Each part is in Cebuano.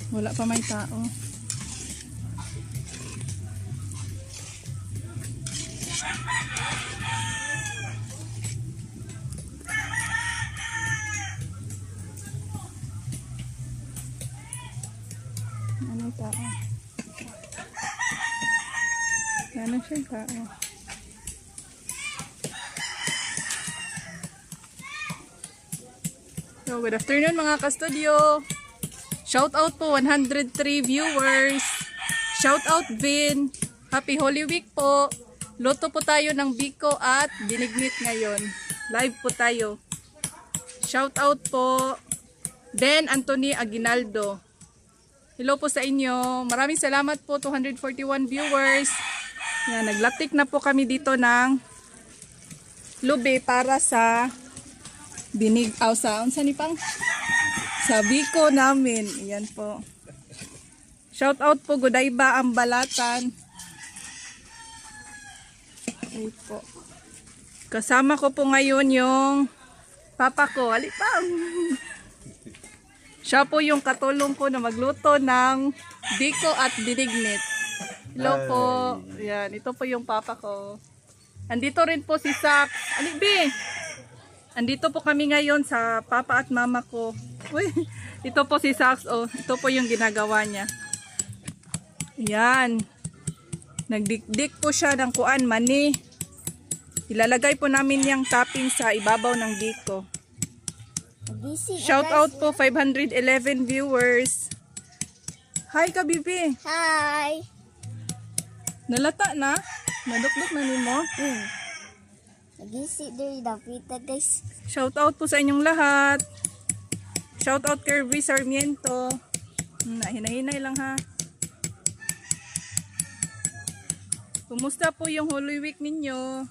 Wala pa may tao. Ano tao? Ano siyang tao? So, good afternoon, mga ka-studio. Shout out po 103 viewers. Shout out, Vin. Happy Holy Week po. Luto po tayo ng biko at binignit ngayon. Live po tayo. Shout out po Ben Anthony Aguinaldo. Hello po sa inyo. Maraming salamat po, 241 viewers. Yan, naglatik na po kami dito ng lube para sa binig aw sa unsa ni pang sa biko namin. Ayan po. Shout out po Gudayba ang Balatan. Wait po. Kasama ko po ngayon yung papa ko. Alipang. Siya po yung katulong ko na magluto ng biko at binignit. Hello po. Ayan, ito po yung papa ko. Andito rin po si Sak. Ali, andito po kami ngayon sa papa at mama ko. Uy, ito po si Sax. Oh, ito po yung ginagawa niya. Ayan. Nagdikdik po siya ng kuan, mani. Ilalagay po namin yung topping sa ibabaw ng biko. Busy. Shout out po 511 viewers. Hi kabibi. Hi. Nalata na? Nadukduk na nimo? Nagisi diri dapita, guys. Shout out po sa inyong lahat. Shout out Kirby Sarmiento. Hinahinay lang ha. Kumusta po yung Holy Week ninyo?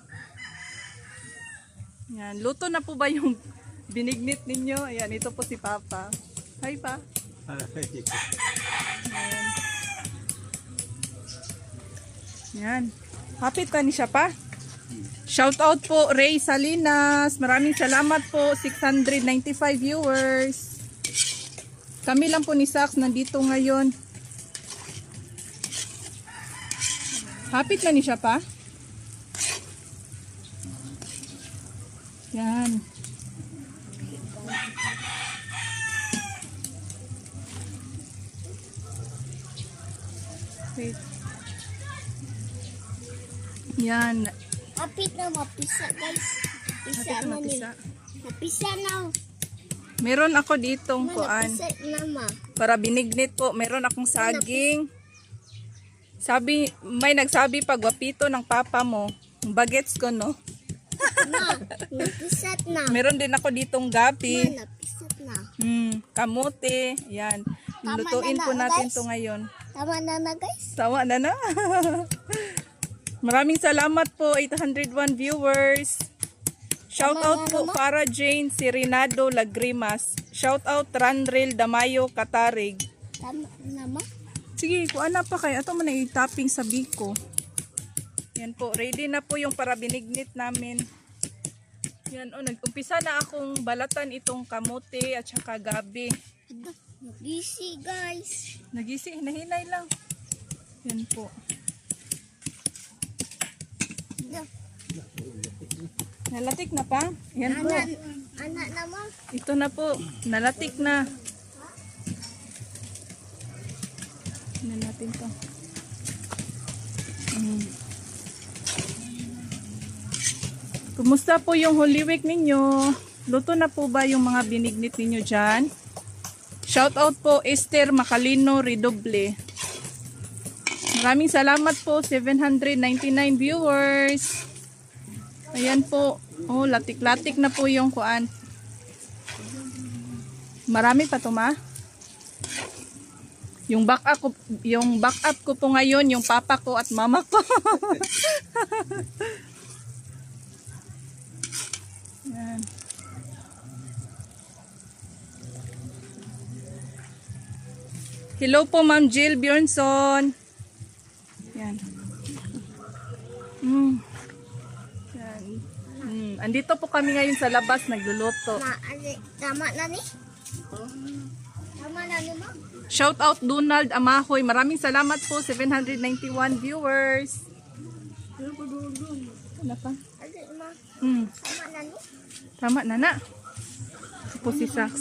Yan, luto na po ba yung binignit ninyo? Ayan, ito po si Papa. Hi, Pa. Ayan. Yan. Hapit na ni siya pa. Shout out po Ray Salinas. Maraming salamat po, 695 viewers. Kami lang po ni Sax nandito ngayon. Hapit na ni siya pa. Yan. Wait. Yan. Hapit na mapisa, guys. Pisa Hapit na na ni. mapisa. Napisa na. Meron ako ditong Ma, kuan. napisa na, ma. Para binignit po, meron akong saging. Sabi, may nagsabi pa, gwapito ng papa mo. Bagets ko, no? Ma, napisa na. Meron din ako ditong Ma, gabi. napisa na. Kamote. Yan. Tama Lutuin na po na, natin guys. to ngayon. Tama na na, guys. Tama na na. Maraming salamat po, 801 viewers. Shout Tama out na po naman. Para Jane Sirinado Lagrimas. Shout out Ranril Damayo Katarig. Tama na, ma. Sige, kuha na pa kayo. Ato man na i-topping sa biko. Yan po, ready na po yung para binignit namin. Yan, oh, nag-umpisa na akong balatan itong kamote at saka gabi. Ado, nagisi, guys. Nagisi, hinahinay lang. Yan po. Ado, Nalatik na pa? Yan po. Ana, ana na, ma. Ito na po. Nalatik na. Tingnan natin to. Kumusta po yung Holy Week ninyo? Luto na po ba yung mga binignit ninyo dyan? Shout out po Esther Macalino Redoble. Maraming salamat po, 799 viewers. Ayan po. Oh, latik-latik na po yung kuan. Marami pa to, ma. Yung backup ko po ngayon, yung papa ko at mama ko. Yan. Hello po, Ma'am Jill Bjornson. Yan. Yan. Andito po kami ngayon sa labas nagluluto. Ma, ali, tama na ni? Tama na ni, ma? Shout out Donald Amahoy. Maraming salamat po, 791 viewers. Ano pa? Ali, ma. Tama na ni? Tama na na. Ito po si Sax.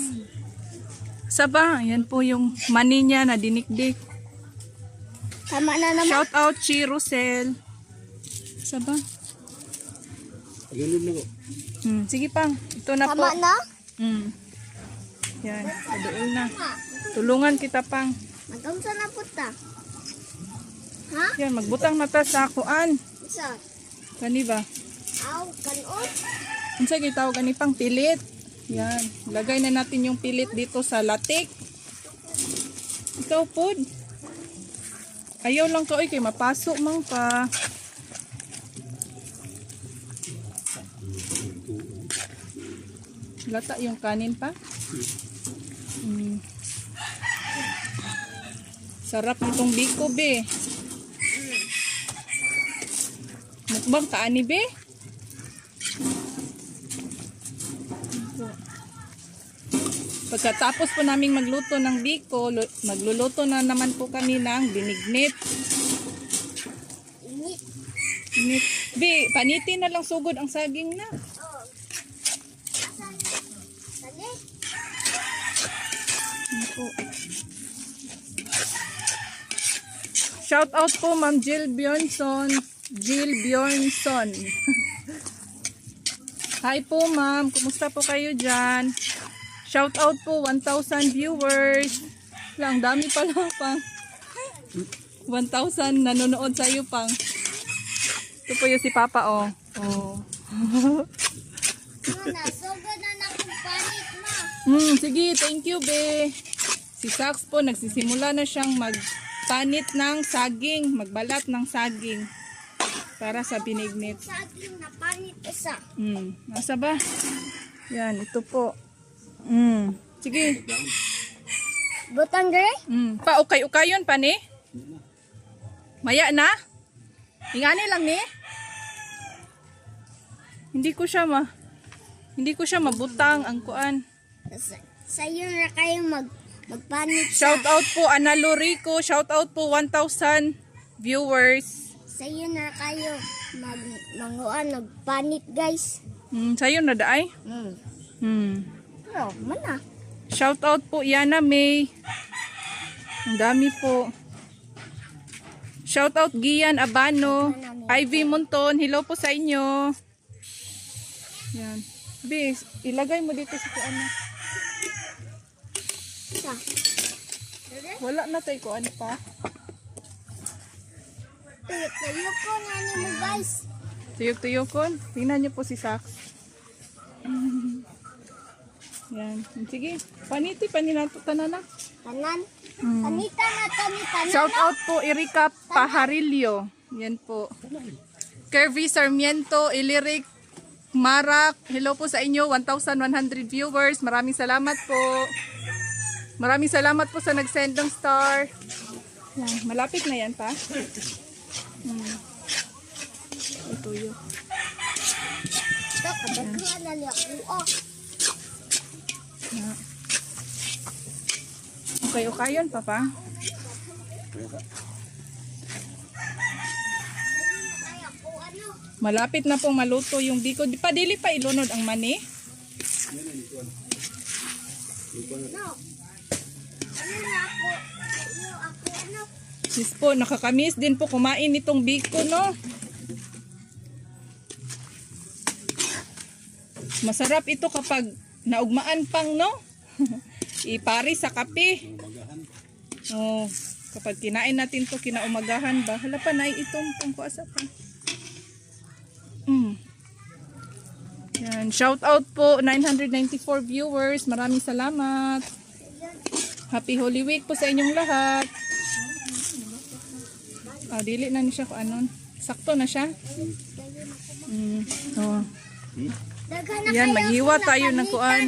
Saba, yan po yung mani niya na dinikdik. Tama na naman. Shout out Chi Rosel. Saba. Ganun na ko. Sige pang, ito na po. Tama na? Yan, paduol na. Ma, Tulungan kita, pang. mag-unsa na po ta? Ha? Yan, magbutang na ta sa kuan. Isa. Kani ba? Aw, kanon. Unsa kay tawag ani, pang pilit? Yan, lagay na natin yung pilit dito sa latik. Ikaw pod. Ayaw lang ka oy kay mapaso man ka. Lata yung kanin pa. Sarap nitong biko, be. Mukbang kaani, be. Pagkatapos po naming magluto ng biko, magluluto na naman po kami ng binignit. Init. Init. Bi, paniti na lang sugod ang saging na. Oh. Asa na? Sali? Ano po? Shout out po, Ma'am Jill Bjornson. Jill Bjornson. Hi po, ma'am. Kumusta po kayo dyan? Shout out po 1,000 viewers. Lang, dami pala, pang. 1,000 nanonood sa iyo, pang. Ito po yung si Papa, oh. Oh. Ma, nasugod na na akong panit, ma. Sige, thank you, be. Si Sax po, nagsisimula na siyang magpanit ng saging, magbalat ng saging para sa binignit. Saging na panit isa. Nasa ba? Yan, ito po. Sige. Butang gray? Pa, ukay-ukayon pa ni? Maya na? Ingani lang ni? Hindi ko siya mabutang ang kuan. Sa'yo na kayo magpanit sa. Shout out po Ana Lorico, shout out po 1,000 viewers. Sa'yo na kayo manguan magpanit, guys. Sayo na daay. Pero, mana. Shout out po Yana May. Ang dami po. Shout out Gian Abano, Ivy Monton, hello po sa inyo. Yan. Bis, ilagay mo dito sa kuan na. Sa. Wala na tayo kuan pa. Tuyo ko na ni mo, guys. Tuyok-tuyokon. Tingnan niyo po si Sax. Yan. Sige. Paniti, paninato tanan na. Tanan. Panita na tani tanan. Shout out po Erika Pajarillo. Yan po. Kirby Sarmiento, Iliric Marak. Hello po sa inyo, 1,100 viewers. Maraming salamat po. Maraming salamat po sa nag-send ng star. Yan, malapit na yan pa. Ito yun. Ito, kabaghan na niya. Oo. Okay, okay yun, Papa. Kaya ko ano. Malapit na pong maluto yung biko. Di pa, dili pa ilunod ang mani. No. Ano na ako? Iyo ako ano? Sis po, nakakamiss din po kumain nitong biko, no? Masarap ito kapag naugmaan pang, no? Ipari sa kape. Oh, kapag kinain natin to kinaumagahan ba? Hala pa, nai itong pangkuasa pa. Yan, shout out po 994 viewers. Maraming salamat. Happy Holy Week po sa inyong lahat. Ah, dili na ni siya kung anon. Sakto na siya. Oh. Daghan na Yan, kayo maghiwa akong tayo ng napanitan. kuan.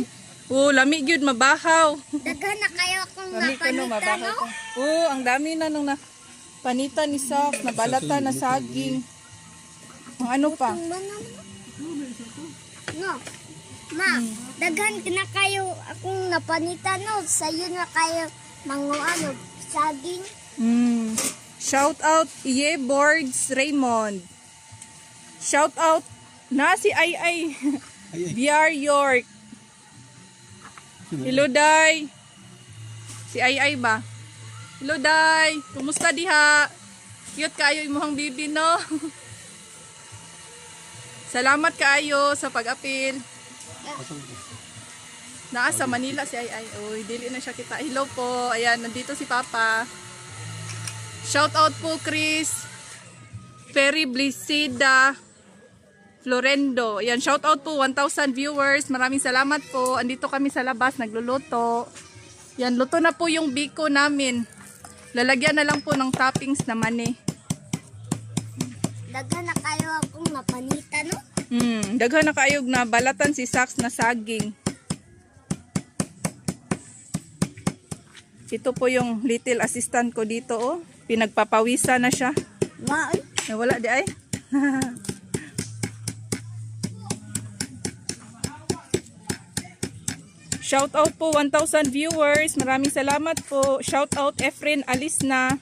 Oh, lami gyud mabahaw. Daghan na kayo akong Lami ko no, napanitan, mabahaw no? ko. Oh, ang dami na nung na panita ni Sox, nabalata na saging. Ang ano pa? Ang manam. Ma, daghan na kayo akong napanita no. Sayo na kayo manguan og saging. Shout out Iye Boards Raymond. Shout out na si Ay Ay Ay, ay. VR York. Hello, Day. Si Ay Ay ba? Hello, Day. Kumusta diha? Cute kaayo imong bibi, no? Salamat kaayo sa pag-apil. Naa sa Manila si Ay Ay. Uy, dili na siya kita. Hello po. Ayan, nandito si Papa. Shout out po, Chris. Ferry Blicida Florendo. Ayan, shout out po 1,000 viewers. Maraming salamat po. Andito kami sa labas, nagluluto. Yan, luto na po yung biko namin. Lalagyan na lang po ng toppings na mani. Daghan na kayo akong napanita no. Daghan na kaayog na balatan si Saks na saging. Ito po yung little assistant ko dito, oh. Pinagpapawisa na siya. Ma, oy. Nawala di ay. Shout out po 1,000 viewers. Maraming salamat po. Shout out Efren Alisna.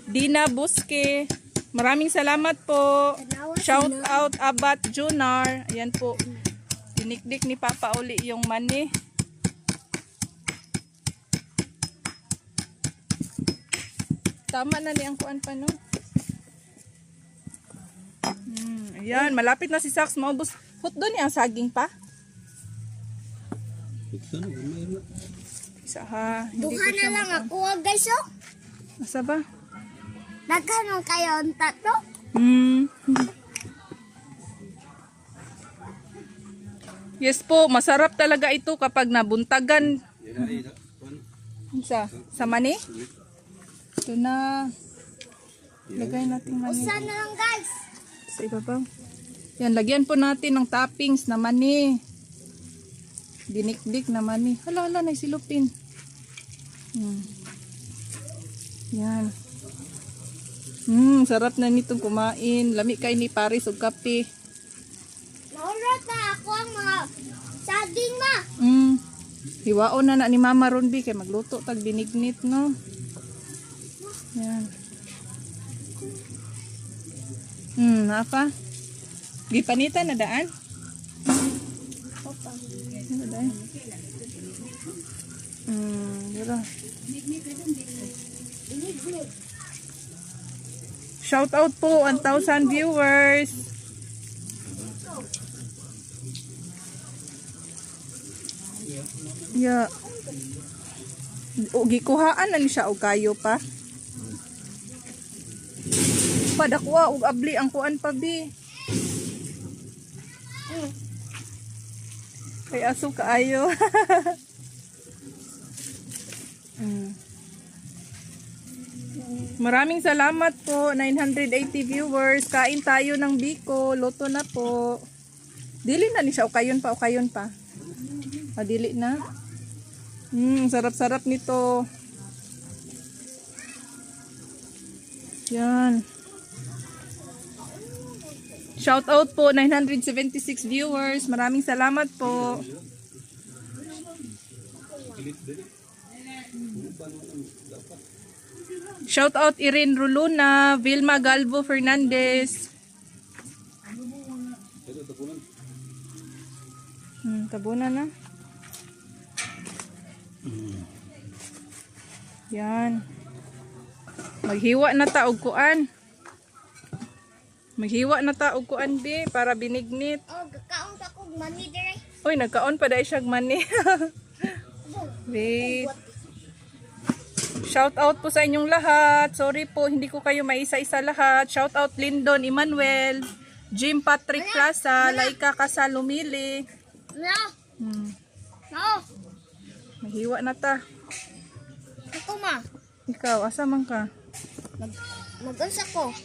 Dina Busque. Maraming salamat po. Shout out Abat Junar. Ayan po. Dinikdik ni Papa uli yung mani. Tama na ni ang kuan pa, no? Ayan, malapit na si Sax maubos. Hot doon niya ang saging pa. Ito na, gamay na. Isa ha. Hindi Duha ko na siya lang ako ah, guys oh. Asa ba? Daghan man kayo unta to. Yes po, masarap talaga ito kapag nabuntagan. Yan ay, kuan. Sa mani? Ito na. Lagay natin mani. Usa na lang, guys. Sa ibabaw. Yan, lagyan po natin ng toppings na mani. Dinikdik na mani. Hala, hala, nagsilupin. Yan. Sarap na nitong kumain. Lami kay ni Paris og kape. Naurot na ako ang mga saging, ma. Hiwaon na na ni Mama ron bi kay magluto tag binignit, no. Yan. Napa? Gipanita na daan? Ano daan? Dira. Shout out po 1,000 viewers. Yeah. O gikuhaan na ni siya og kayo pa. Padakwa og abli ang kuan pa bi. Kay aso kaayo. Maraming salamat po, 980 viewers. Kain tayo ng biko, luto na po. Dili na ni siya, ukayon pa, ukayon pa. Ah, dili na. Sarap-sarap nito. Yan. Shout out po 976 viewers. Maraming salamat po. Shout out Irene Ruluna, Vilma Galvo Fernandez. Ito, tapunan. Tabunan na. Yan. Maghiwa na ta og kuan. Maghiwa na ta og kuan bi para binignit. Oh, gakaon ka kog mani dire. Uy, nagkaon pa dai siya og mani. Wait. Shout out po sa inyong lahat. Sorry po, hindi ko kayo maisa-isa lahat. Shout out Lindon Emmanuel, Jim Patrick Plaza, Laika Casalumili. No. No. Maghiwa na ta. Ako ma. Ikaw, asa man ka? Mag-unsa ko.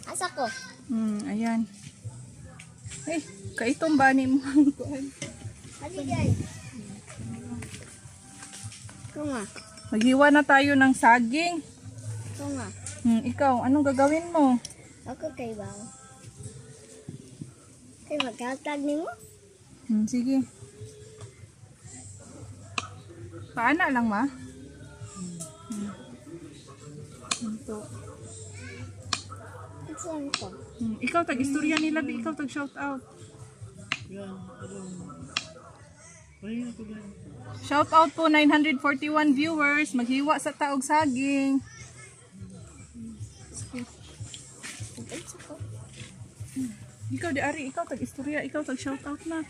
Asa ko? Ayan. Ay, kaitong bani mo ang kuan. Ali guys. Ko nga. Maghiwa na tayo ng saging. Ko nga. Ikaw, anong gagawin mo? Ako kay bawo. Ay, maghatag nimo? Sige. Paana lang ma? Ito. Saan ko? Ikaw tag istorya nila, bi ikaw tag shout out. Shout out po 941 viewers, maghiwa sa taog saging. Unsa ko? Ikaw di ari, ikaw tag istorya, ikaw tag shout out na.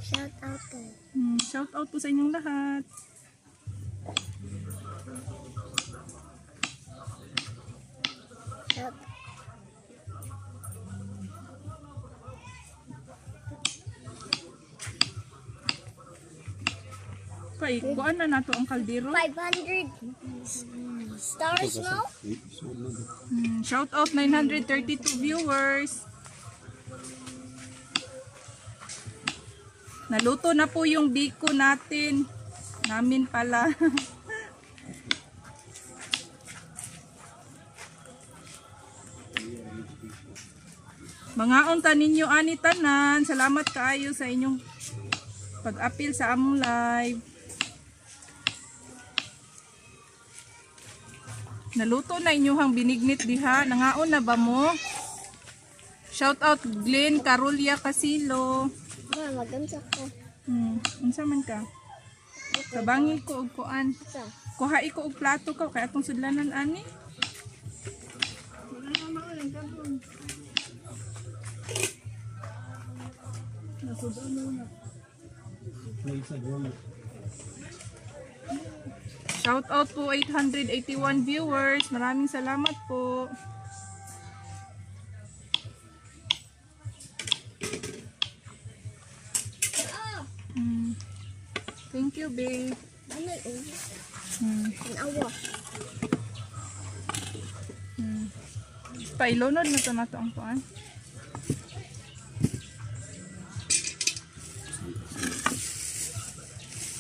Shout out ko. Shout out po sa inyong lahat. Shout. Kay kuan na nato ang kaldero. 500 stars no? Shout out 932 viewers. Naluto na po yung biko natin. Namin pala. Mga unta ninyo ani tanan. Salamat kaayo sa inyong pag-apil sa among live. Naluto na inyuhang binignit diha. Nangaon na ba mo? Shout out Glenn Carulia Casilo. Ma, magunsa ko. Unsa man ka? Tabangi ko og kuan. Sa. Kuha ko og plato ka kay atong sudlanan ani. Shout out po 881 viewers. Maraming salamat po. Ah, Thank you, babe. ano yun? Awa. Pailunod na to nato ang kuan.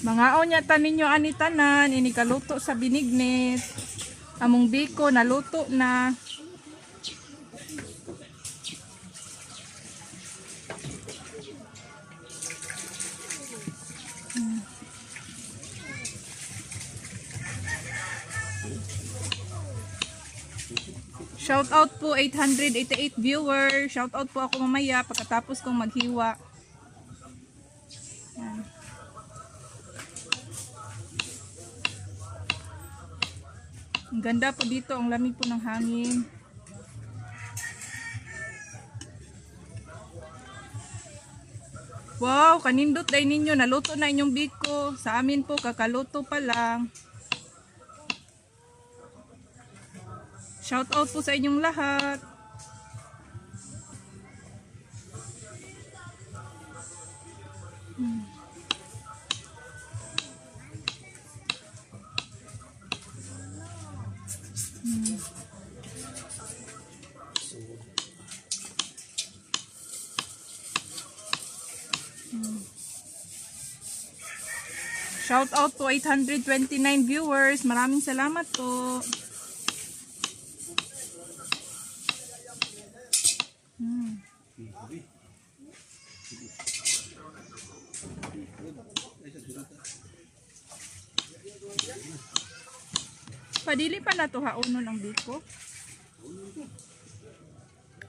Mga onya taninyo ani tanan ini kaluto sa binignit. Among biko naluto na. Shout out po 888 viewers. Shout out po ako mamaya pagkatapos kong maghiwa. Yan. Ang ganda po dito, ang lamig po ng hangin. Wow, kanindot day ninyo, naluto na inyong biko. Sa amin po, kakaluto pa lang. Shout out po sa inyong lahat. Shout out to 829 viewers. Maraming salamat po. Padili pa na to haunon ang biko.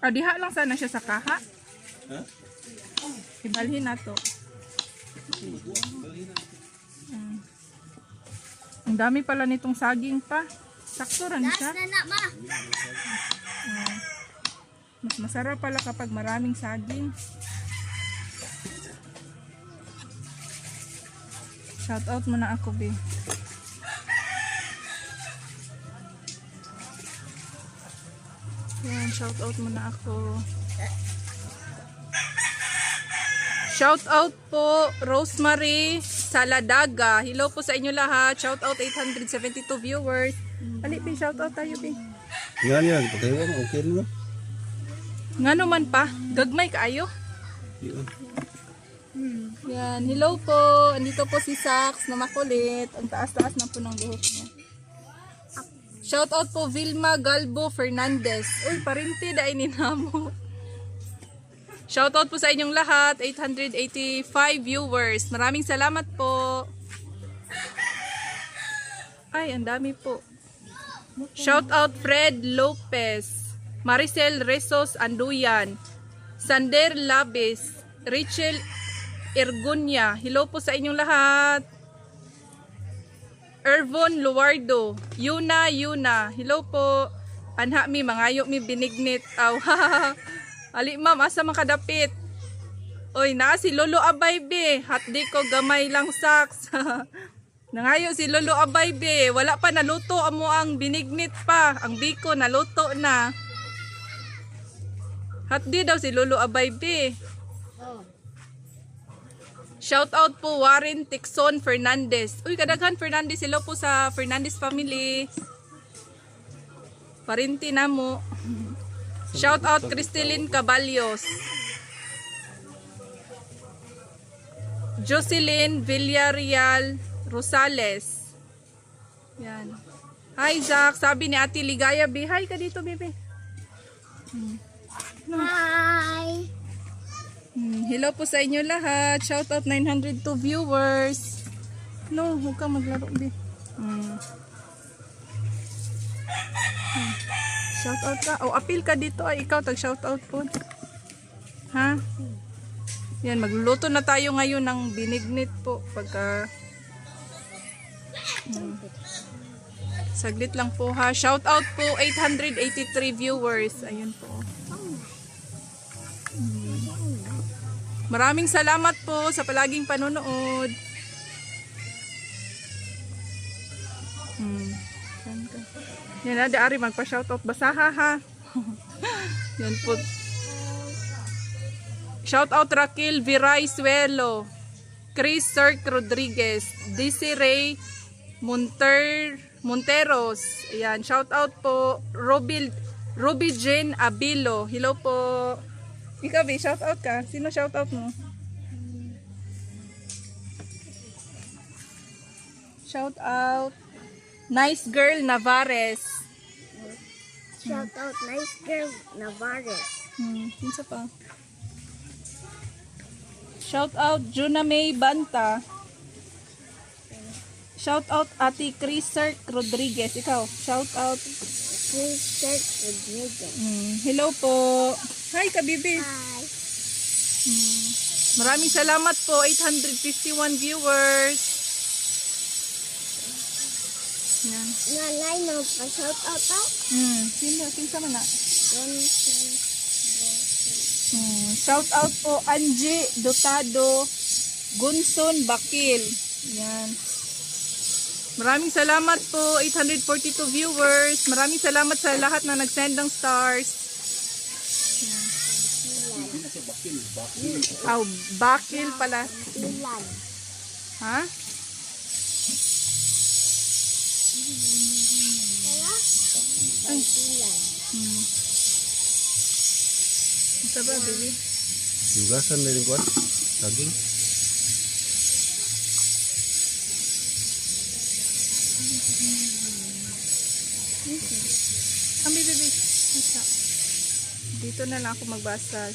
Ah, diha lang sana siya sa kaha. Ha? Ibalhin na to. Ang dami pala nitong saging pa. Sakto rin Last siya. na na, ma. Mas masarap pala kapag maraming saging. Shout out muna ako, Be. Yan, shout out muna ako. Shout out po Rosemary Saladaga. Hello po sa inyo lahat. Shout out 872 viewers. Ali, Be, shout out tayo, Be. Yan yan, pagkahiwa mo, okay na. Nga naman pa, gagmay kaayo. Yun. Yan, hello po. Andito po si Sax na makulit. Ang taas-taas na po ng buhok niya. Shout out po Vilma Galbo Fernandez. Uy, parinti dahil ni Namo. Shoutout po sa inyong lahat, 885 viewers. Maraming salamat po. Ay, ang dami po. Shoutout Fred Lopez, Maricel Rezos Anduyan, Sander Labis, Rachel Ergunya. Hello po sa inyong lahat. Ervon Luardo, Yuna Yuna. Hello po. Anha mi mangayo mi binignit. Aw. Ali ma'am, asa man kadapit? Oy, naa si Lolo Abay be. Hatdi ko gamay lang socks. Nangayo si Lolo Abay be. Wala pa naluto amo ang binignit pa. Ang biko naluto na. Hatdi daw si Lolo Abay be. Shout out po Warren Tixon Fernandez. Uy, kadaghan Fernandez. Hello po sa Fernandez family. Parinti na mo. Shout out Cristilyn Caballos. Jocelyn Villarreal Rosales. Yan. Hi Zach, sabi ni Ate Ligaya B. Hi ka dito, bebe. Hi! Hello po sa inyo lahat. Shout out 902 viewers. No, huwag kang maglaro, be. Shout out ka. Oh, appeal ka dito. Ay, ikaw, tag shout out po. Ha? Yan, magluluto na tayo ngayon ng binignit po. Pagka... Saglit lang po ha. Shout out po 883 viewers. Ayun po. Maraming salamat po sa palaging panonood. Yan ka. Yan na, Dari, magpa-shoutout. Basaha ha. Yan po. Shoutout Raquel Viray Suelo, Chris Sirk Rodriguez, Desiree Monteros. Ayan, shoutout po Ruby Jane Abilo. Hello po. Ikaw, Bi, shoutout ka. Sino shoutout mo? Shoutout. Nice Girl Navarez. Shout out nice girl Navarez. Kinsa pa? Shout out Juna May Banta. Shout out Ate Chris Sirk Rodriguez. Ikaw, shout out. Chris Sirk Rodriguez. Hello po. Hi, Kabibi. Hi! Maraming salamat po, 851 viewers. Yan. Nanay no, pa-shout out ako. Sino, kinsa man na? Johnson. Shout out po Angie Dotado Gunson Bakil. Yan. Maraming salamat po 842 viewers. Maraming salamat sa lahat na nag-send ng stars. Yan. Aw, Bakil pala. Ilan. Ha? Kaya? Ilan. Isa ba, baby? Yugasan na rin kuwan. Saging. Ang baby, baby. Isa. Dito na lang ako magbasa.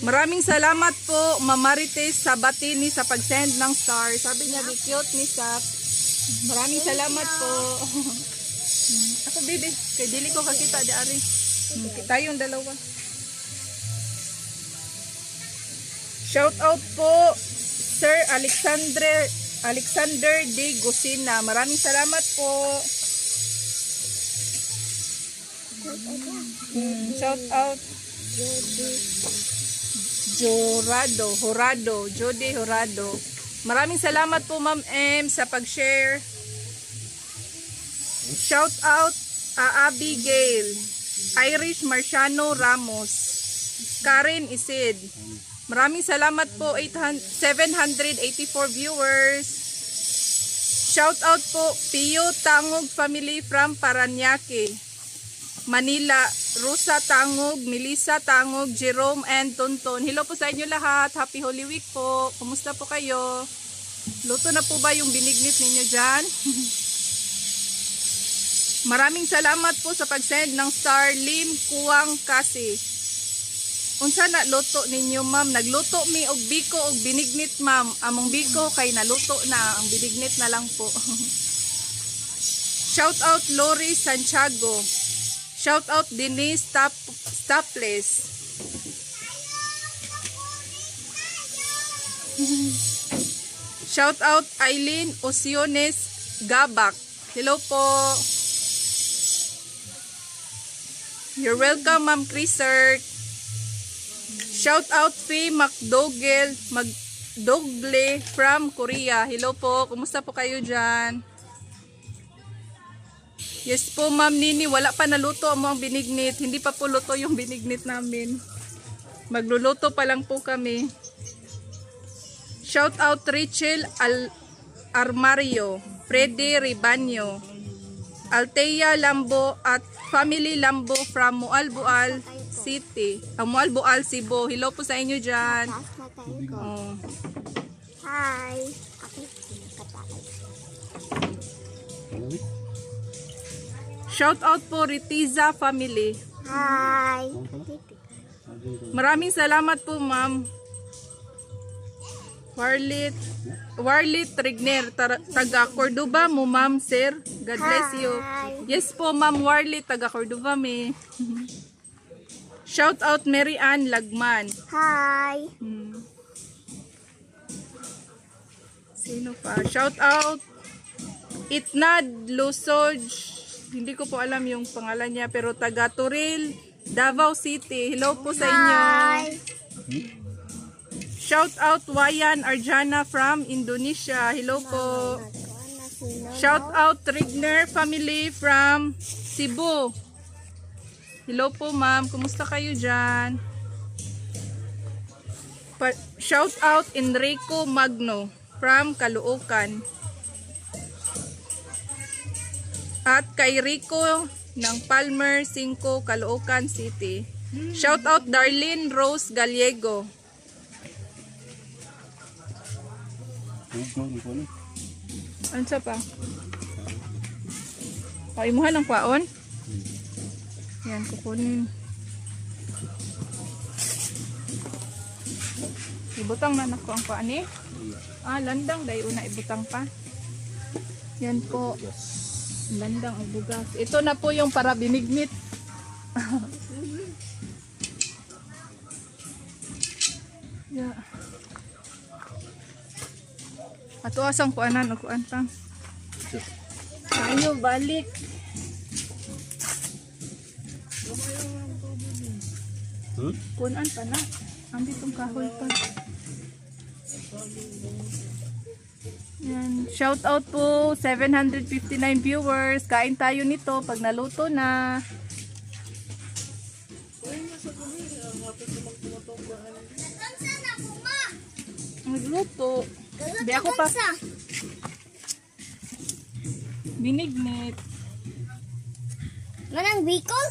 Maraming salamat po, Mama Marites Sabatini, sa pag-send ng star. Sabi niya, be cute ni Sak. Maraming salamat po. Ako, baby. Kay dili ko kakita, di ari. Tayong dalawa. Shout out po, Sir Alexander Alexander D. Gusina. Maraming salamat po. Shout out Jorado, Horado, Jody Horado. Maraming salamat po, Ma'am M, sa pag-share. Shout out Abigail, Irish Marciano Ramos, Karen Isid. Maraming salamat po, 800 784 viewers. Shout out po Pio Tangog family from Paranaque, Manila, Rosa Tangog, Melissa Tangog, Jerome and Tonton. Hello po sa inyo lahat. Happy Holy Week po. Kumusta po kayo? Luto na po ba yung binignit ninyo dyan? Maraming salamat po sa pag-send ng star Lim Kuang Kasi. Unsa na luto ninyo, ma'am? Nagluto mi og biko og binignit, ma'am. Among biko kay naluto na, ang binignit na lang po. Shout out Lori Santiago. Shout out Denise Staples. Shout out Eileen Osiones Gabak. Hello po. You're welcome, Ma'am Chrisert. Shout out Faye McDougall, McDogle from Korea. Hello po. Kumusta po kayo dyan? Yes po, Ma'am Nini. Wala pa naluto mo ang binignit. Hindi pa po luto yung binignit namin. Magluluto pa lang po kami. Shout out Rachel Armario, Freddy Ribanyo, Althea Lambo at Family Lambo from Mualbual City. Ah, Mualbual, Cebu. Hello po sa inyo dyan. Taas na tayo ko. Oh. Hi. Ako, nakataas. Ano ni? Shout out po Ritiza Family. Hi. Ano pala? Saging ko. Maraming salamat po, ma'am. Warlit Warlit Rigner, taga Cordoba mo, ma'am, sir. God bless you. Hi. Yes po, ma'am Warlit, taga Cordoba me. Shout out Mary Ann Lagman. Hi. Sino pa? Shout out Itnad Lusoj. Hindi ko po alam yung pangalan niya pero taga Turil, Davao City. Hello po sa inyo. Hi. Shout out Wayan Arjana from Indonesia. Hello po. Shout out Rigner family from Cebu. Hello po, ma'am. Kumusta kayo dyan? Shout out Enrico Magno from Caloocan. At kay Rico ng Palmer 5, Caloocan City. Shout out Darlene Rose Gallego. Tubig no, ni ko ano. Ano pa? O, imuha ng kwaon? Yan, kukunin. Ibutang na nako ang kuan eh. Ah, landang dahil una ibutang pa. Yan po. Landang ang bugas. Ito na po yung para binignit. Yeah. Ato asang kuanan o kuan pa. Tayo balik. Kunan pa na. Ang ditong kahoy pa. Yan. Shout out po 759 viewers. Kain tayo nito pag naluto na. Natansa na ko, ma. Nagluto. Di ako pa. Binignit. Manang Bicol?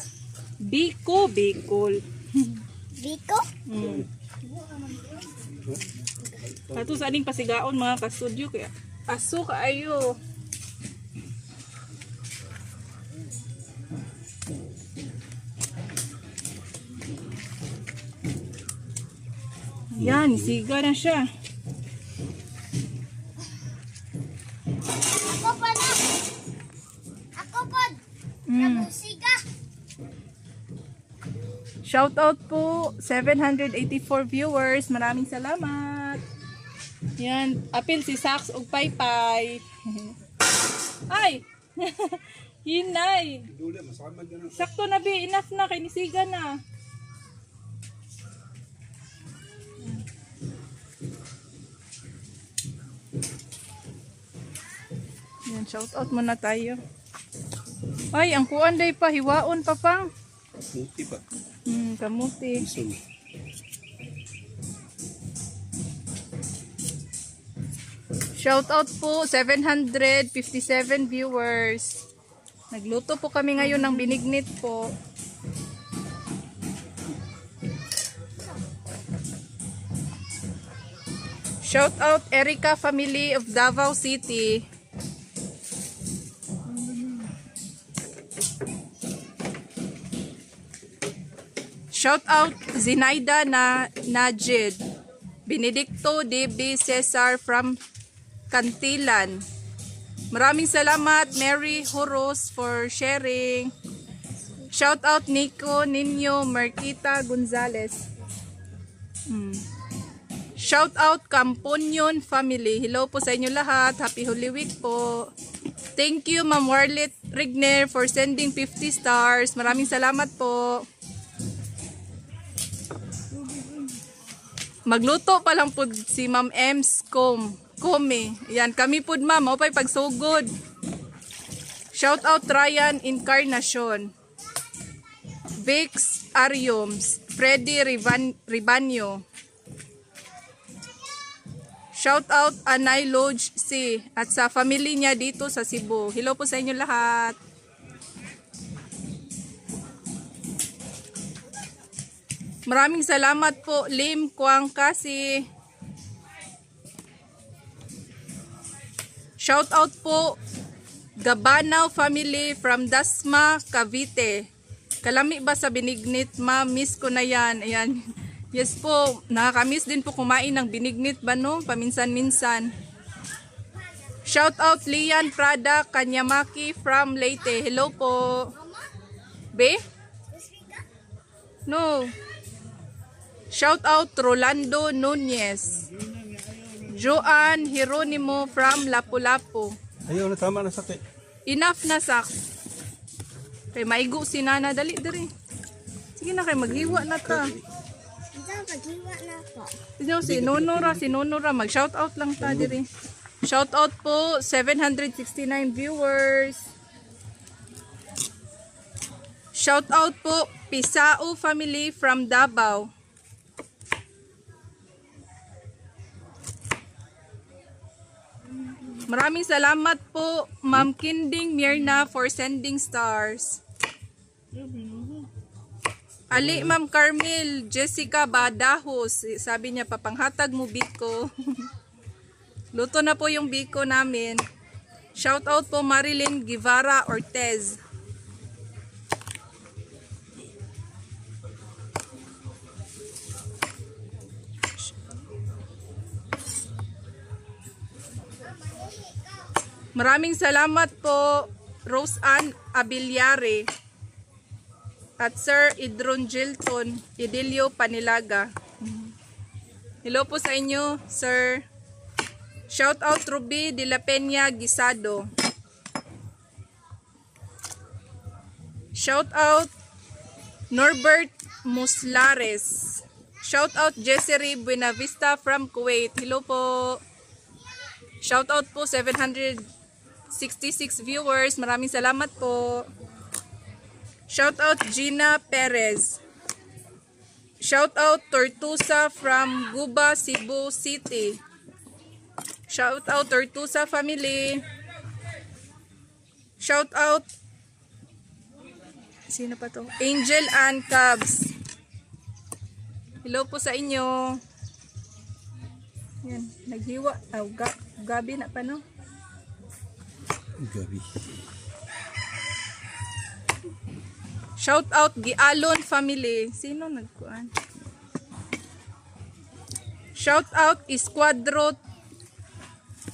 Biko, Bicol. Biko? Ato sa aning pasigaon mga kastudyo kaya aso kaayo. Yan, siga na siya. Ako pa na. Ako pa. Nabusiga. Shout out po 784 viewers. Maraming salamat. Yan, apil si Sax ug Paypay. Ay. Hinay. Dula, masama ganun. Sakto na bi, enough na kay nisiga na. Yan, shout out muna tayo. Ay, ang kuan day pa, hiwaon pa pang. Muti pa. Kamuti. Isol. Shout out po 757 viewers. Nagluto po kami ngayon ng binignit po. Shout out Erica family of Davao City. Shout out Zinaida na Najid. Benedicto DB Cesar from Cantilan. Maraming salamat Mary Horos for sharing. Shout out Nico Nino Marquita Gonzalez. Shout out Camponyon family. Hello po sa inyo lahat. Happy Holy Week po. Thank you Ma'am Warlet Rigner for sending 50 stars. Maraming salamat po. Magluto pa lang po si Ma'am Ems Com. Come. Yan, kami po ma'am. Mao pa'y pagsugod. Shout out Ryan Encarnacion. Vix Ariums. Freddy Ribanyo. Shout out Anay Lodge C at sa family niya dito sa Cebu. Hello po sa inyo lahat. Maraming salamat po Lim Kwang Kasi. Shout out po Gabanaw family from Dasma, Cavite. Kalami ba sa binignit, ma'am? Miss ko na yan. Ayan. Yes po, nakakamiss din po kumain ng binignit ba no? Paminsan-minsan. Shout out Lian Prada Kanyamaki from Leyte. Hello po. Be? No. Shout out Rolando Nunez. Joan Jeronimo from Lapu-Lapu. Ayaw na, tama na sakit. Enough na saks. Kay maigo si Nana dali diri. Sige na kay maghiwa na ta. Ito, paghiwa na po. Sino si Nonora, si Nonora mag shout out lang ta diri. Shout out po 769 viewers. Shout out po Pisao family from Davao. Maraming salamat po Ma'am Kinding Mirna for sending stars. Ali Ma'am Carmel, Jessica Badahos, sabi niya papanghatag mo biko. Luto na po yung biko namin. Shout out po Marilyn Guevara Ortez. Maraming salamat po Rose Ann Abiliare at Sir Idron Gilton Idilio Panilaga. Hello po sa inyo, sir. Shout out Ruby de la Peña Guisado. Shout out Norbert Muslares. Shout out Jessery Buenavista from Kuwait. Hello po. Shout out po 766 viewers. Maraming salamat po. Shout out Gina Perez. Shout out Tortusa from Guba, Cebu City. Shout out Tortusa family. Shout out sino pa to? Angel and Cubs. Hello po sa inyo. Yan, naghiwa. Aw, gabi na pa no? Gabi. Shout out Gialon family. Sino nagkuan? Shout out Esquadro.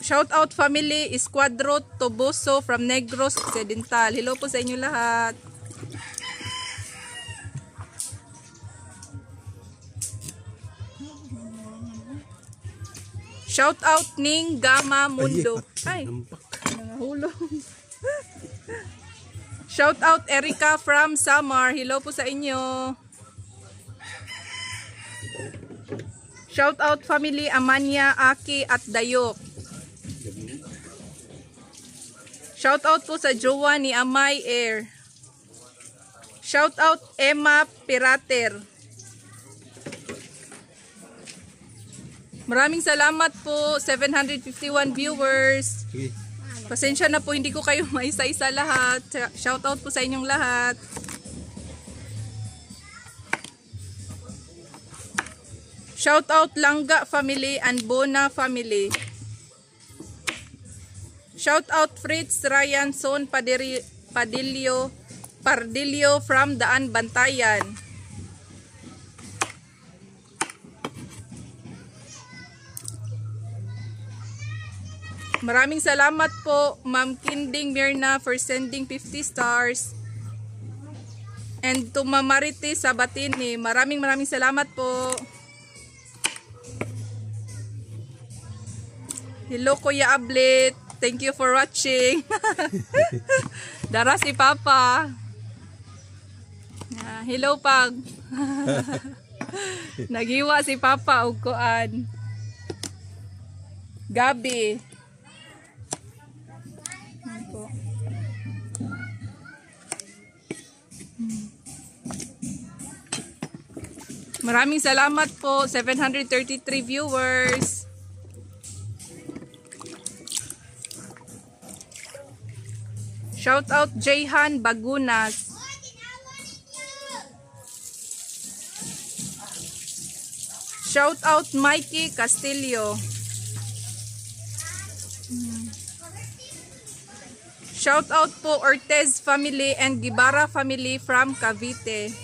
Shout out family Esquadro Toboso from Negros Occidental. Hello po sa inyo lahat. Shout out Ning Gama Mundo. Ay, Nampak. nangahulog. Shout out Erica from Samar. Hello po sa inyo. Shout out family Amanya, Aki at Dayok. Shout out po sa jowa ni Amay Air. Shout out Emma Pirater. Maraming salamat po 751 viewers. Sige. Pasensya na po, hindi ko kayo maisa-isa lahat. Shout out po sa inyong lahat. Shout out Langga family and Bona family. Shout out Fritz Ryan Son Padillo from Daan Bantayan. Maraming salamat po, Ma'am Kinding Mirna, for sending 50 stars. And to Ma'am Marites Sabatini, maraming maraming salamat po. Hello, Kuya Ablit. Thank you for watching. Dara si Papa. Ah, hello, Pag. Nagiwa si Papa og kuan. Gabi. Yan po. Maraming salamat po, 733 viewers. Shout out Jayhan Bagunas. Shout out Mikey Castillo. Shout out po Ortez family and Gibara family from Cavite.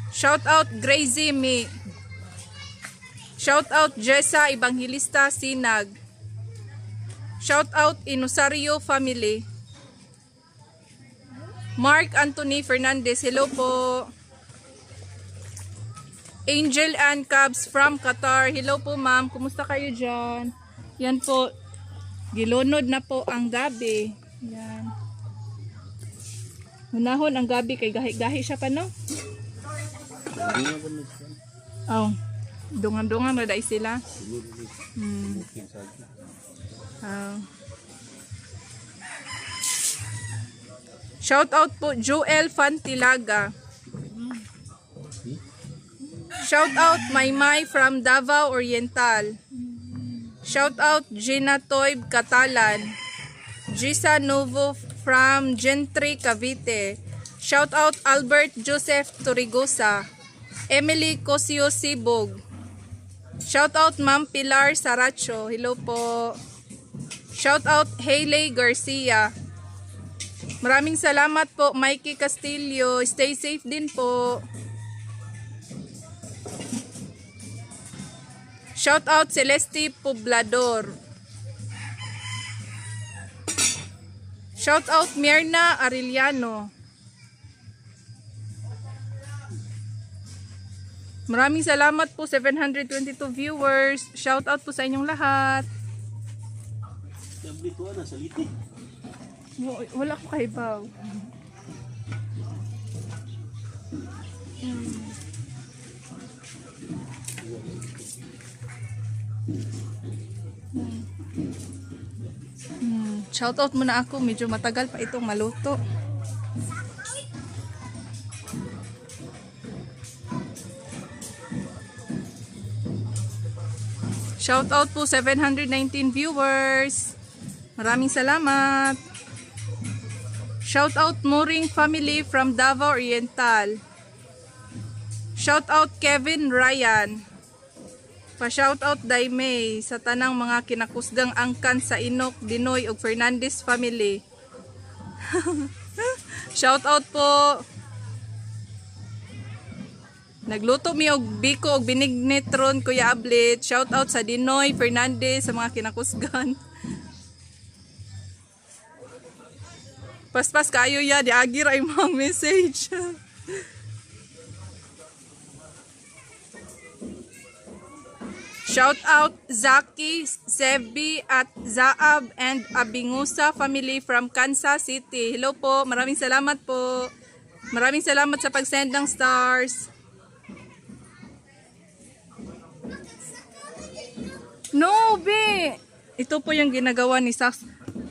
Shout out Gracie Me. Shout out Jessa Evangelista Sinag. Shout out Inusario family. Mark Anthony Fernandez, hello po. Angel and Cubs from Qatar. Hello po, ma'am. Kumusta kayo dyan? Yan po. Gilunod na po ang gabi. Yan. Hunahon ang gabi kay gahi-gahi siya pa, no? Oh. Dungan-dungan na dai sila. Oh. Shout out po Joel Fantilaga. Shout out Maymay from Davao Oriental. Shout out Gina Toib Catalan. Gisa Novo from Gentry Cavite. Shout out Albert Joseph Torrigosa. Emily Cosio Sibog. Shout out Ma'am Pilar Saracho. Hello po. Shout out Hayley Garcia. Maraming salamat po Mikey Castillo. Stay safe din po. Shout out Celeste Poblador. Shout out Mirna Arellano. Maraming salamat po, 722 viewers. Shout out po sa inyong lahat. Sabi ko na sa liti. Wala ko kahibaw. Shout out muna ako. Medyo matagal pa itong maluto. Shout out po, 719 viewers. Maraming salamat. Shout out Mooring family from Davao Oriental. Shout out Kevin Ryan. Pa-shout out Dai May sa tanang mga kinakusgang angkan sa Inok, Dinoy ug Fernandez family. Shout out po. Nagluto mi og biko og binignit ron, Kuya Ablit. Shout out sa Dinoy Fernandez sa mga kinakusgan. Paspas kayo ya, di agi ra imong message. Shout out Zaki, Sebi at Zaab and Abingusa family from Kansas City. Hello po, maraming salamat po. Maraming salamat sa pag-send ng stars. No, be. Ito po yung ginagawa ni Sax.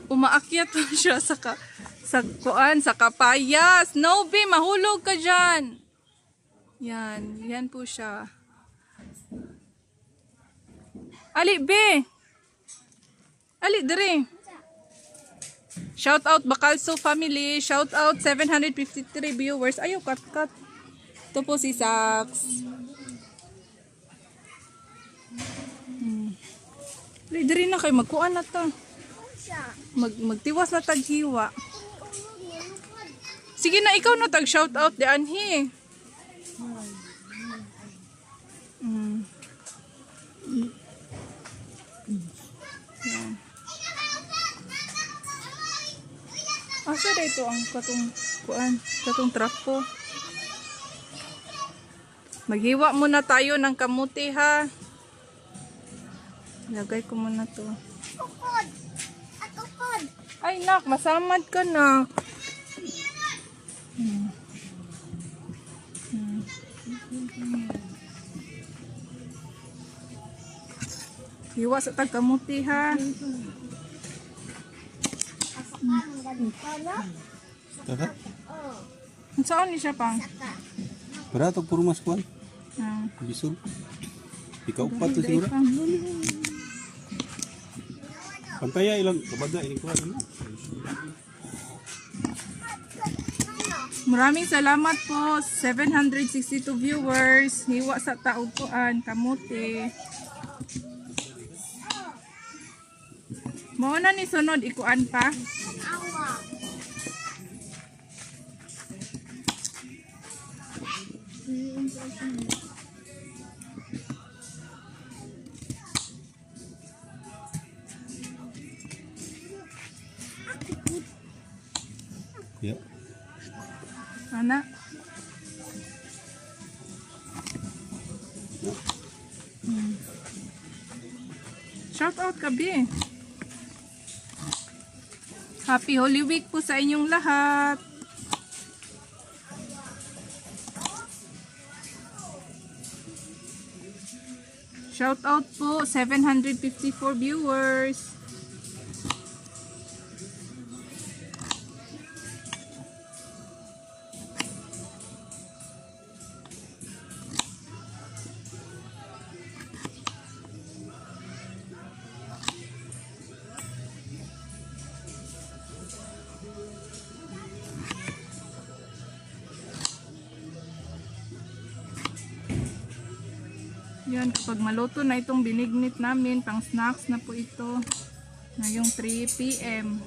Umaakyat po siya sa kuan, sa kapayas. No, be, mahulog ka dyan. Yan, yan po siya. Ali, be. Ali, dire. Shout out Bacalso family. Shout out 753 viewers. Ayaw, cut, cut. Ito po si Sax. Ali, dire na kayo. Magkuan na ta. Magtiwas na taghiwa. Sige na, ikaw na tag shout out di anhi. Asa da ito ang katong kuan, katong trapo. Maghiwa muna tayo ng kamuti ha. Lagay ko muna to. Ukod. At ukod. Ay nak, masamad ka nak. Hiwa sa tag kamuti ha. Ang ganito, no? Taka? Oh, Saan ni siya pang? saka. Para to puro mas kuan. Ah. Bisol. Ikaw pa to siguro. Pang. Pantaya ilang kabaga ilang kuan ano. Maraming salamat po, 762 viewers. Hiwa sa tautuan, kamuti. Mao na ni sunod ikuan pa. Awa. Yeah. Ana. Shout out kabi. Happy Holy Week po sa inyong lahat. Shout out po 754 viewers. Yan, kapag maluto na itong binignit namin, pang snacks na po ito. Ngayong 3 p.m.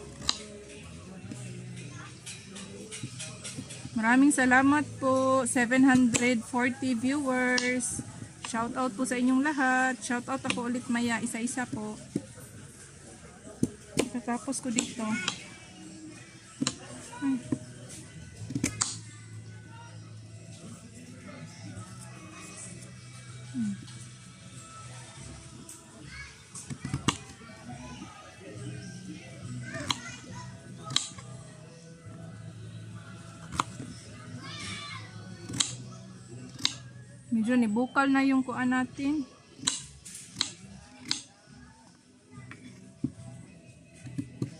Maraming salamat po, 740 viewers. Shout out po sa inyong lahat. Shout out ako ulit maya, isa-isa po. Tatapos ko dito. Ay. Medyo nibukal na yung kuan natin.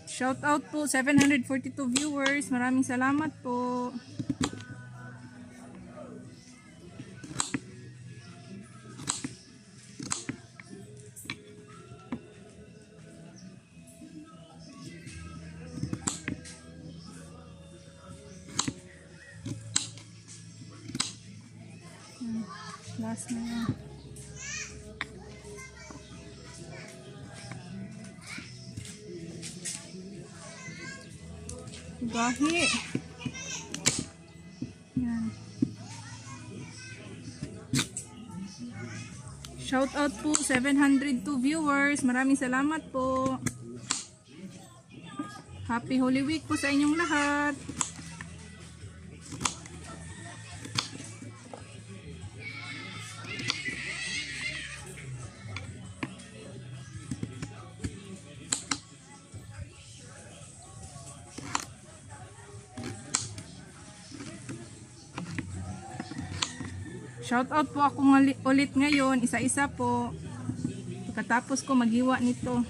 Shout out po 742 viewers. Maraming salamat po. Last na yan. Gahi. Yan. Shout out po 702 viewers. Maraming salamat po. Happy Holy Week po sa inyong lahat. Shout out po ako ulit ngayon, isa-isa po. Pagkatapos ko maghiwa nito.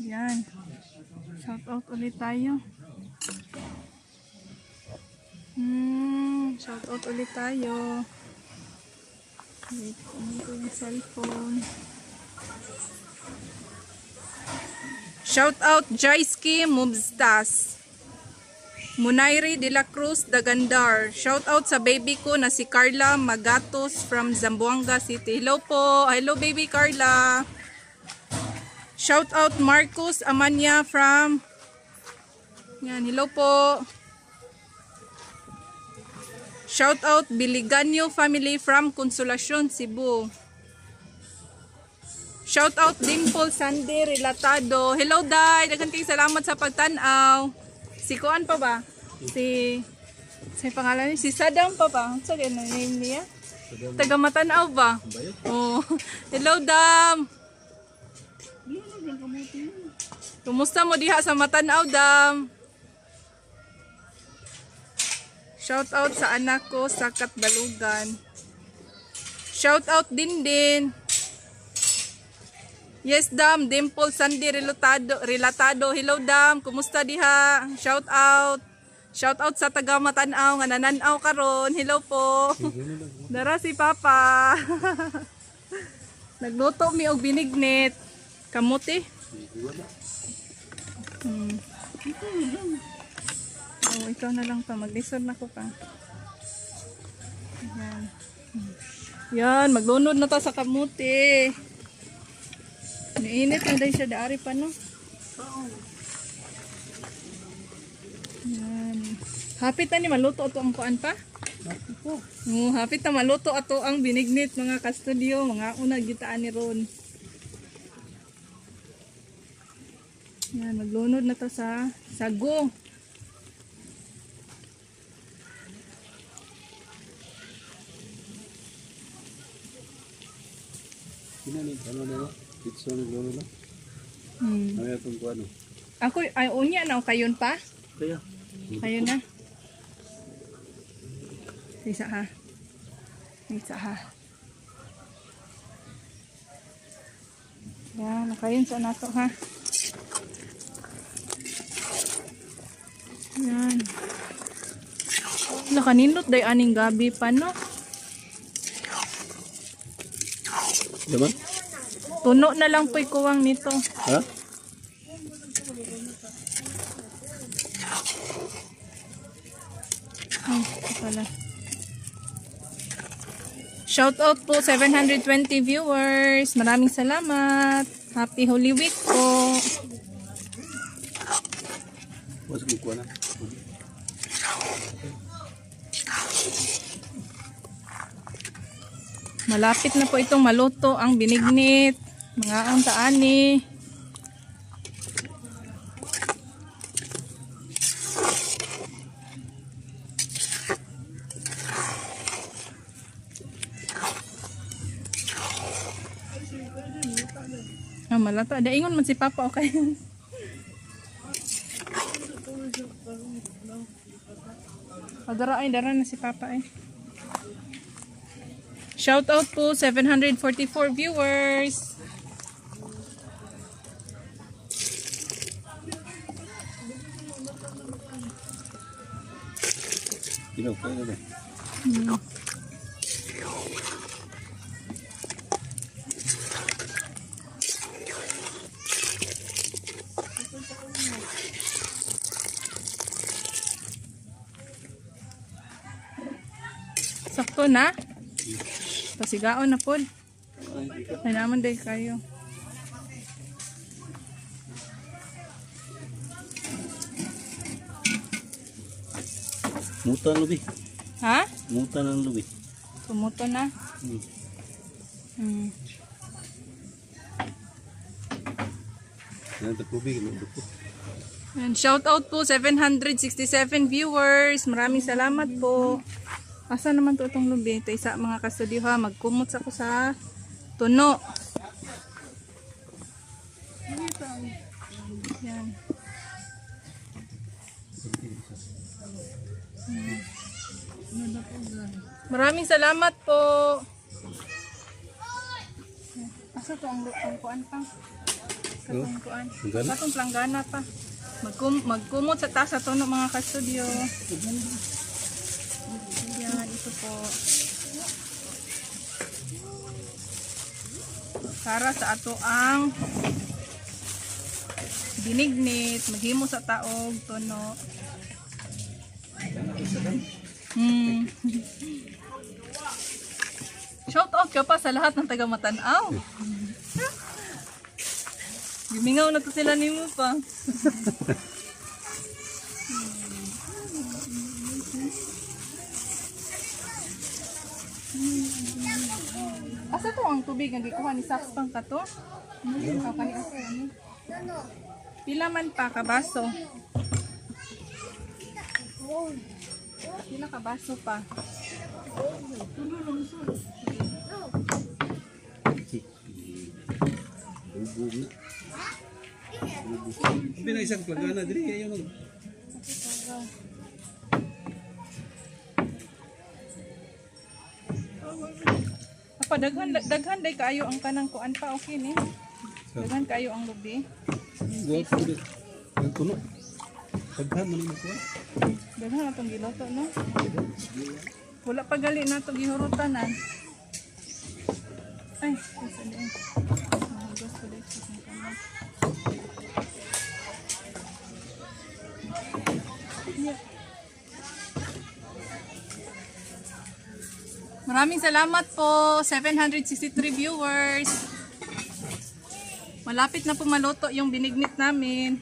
Yan. Shout out ulit tayo. Shout out ulit tayo. Wait, kunin ko yung cellphone. Shout out Joyski Mubstas. Munairi de la Cruz Dagandar. Shout out sa baby ko na si Carla Magatos from Zamboanga City. Hello po. Hello, baby Carla. Shout out Marcos Amanya from. Yan, hello po. Shout out Biliganyo family from Consolacion, Cebu. Shout out Dimple Sandy Relatado. Hello, Day. Daghan kayong salamat sa pagtan-aw. Si Kuan pa ba? Si sa pangalan niya? Si Sadam pa ba? Sa ano name niya? Taga Matanaw ba? Oh. Hello, Dam. Kumusta mo diha sa Matanaw, Dam? Shout out sa anak ko sa Katbalugan. Shout out din din. Yes, Dam. Dimple Sandy Relatado. Relatado. Hello, Dam. Kumusta diha? Shout out. Shout out sa taga Matanaw nga nananaw karon. Hello po. Dara si Papa. Nagluto mi og binignit. Kamuti. Oh, ikaw na lang pa. Maglisod na ko pa. Yan. Yan, maglunod na ta sa kamuti. Niinit na dahil siya daari pa, no? Yan. Hapit na ni maluto ato ang kuan pa? Oo, hapit na maluto ato ang binignit, mga kastudio, mga una gitaan ni Ron. Yan, maglunod na to sa sago. Sino ni ano na no? Pitso ni lolo na. Ano itong kuan? Ako, ay, unya na, o kayon pa? Kaya. Ayun na. Isa ha. Isa ha. Yan, nakayon sa nato ha. Yan. Nakanindot day aning gabi pa, no? Yaman? Tuno na lang po'y kuwang nito. Ha? Ay, ito pala. Shout out po 720 viewers. Maraming salamat. Happy Holy Week po. Was ko kuan na. Malapit na po itong maluto ang binignit. Mga ang taani. Ah, malata. Daingon man si Papa, okay? Padara ay, dara na si Papa eh. Shout out po 744 viewers. Dino kaya na. Sakto na. Pasigaon na po. Ay naman day kayo. Muta lubi. Ha? Muta ng lubi. Tumuto na. Yan tubig no duko. And shout out po 767 viewers. Maraming salamat po. Asa naman to itong lubi? Ito isa mga kastudyo ha. Magkumot ako sa tuno. Yan. Maraming salamat po. Asa to ang kuan pa? Katong kuan. Planggana? Katong planggana pa. Magkumot sa taas sa tuno, mga kastudyo. Yan, ito po. Para sa ato ang binignit, maghimo sa taog, tuno. Shout out ka pa sa lahat ng taga Matanaw. Gimingaw na to sila nimo pa. Asa to ang tubig nga gikuha ni Sax pang kato? Ano kani asa ani? Pila man pa kabaso? Pila kabaso pa? Bubog na. Hindi na isang plagana diri ayo nang. Apa daghan daghan day kaayo ang kanang kuan pa, okay ni. Daghan kaayo ang lubi. Guwapo di. Ang tuno. Daghan man mo kuha. Daghan atong giluto, no? Wala pa gali na to gihurutanan. Ay, asa di. Mahugas ko dito sa kamay. Yeah. Maraming salamat po, 763 viewers. Malapit na po maluto yung binignit namin.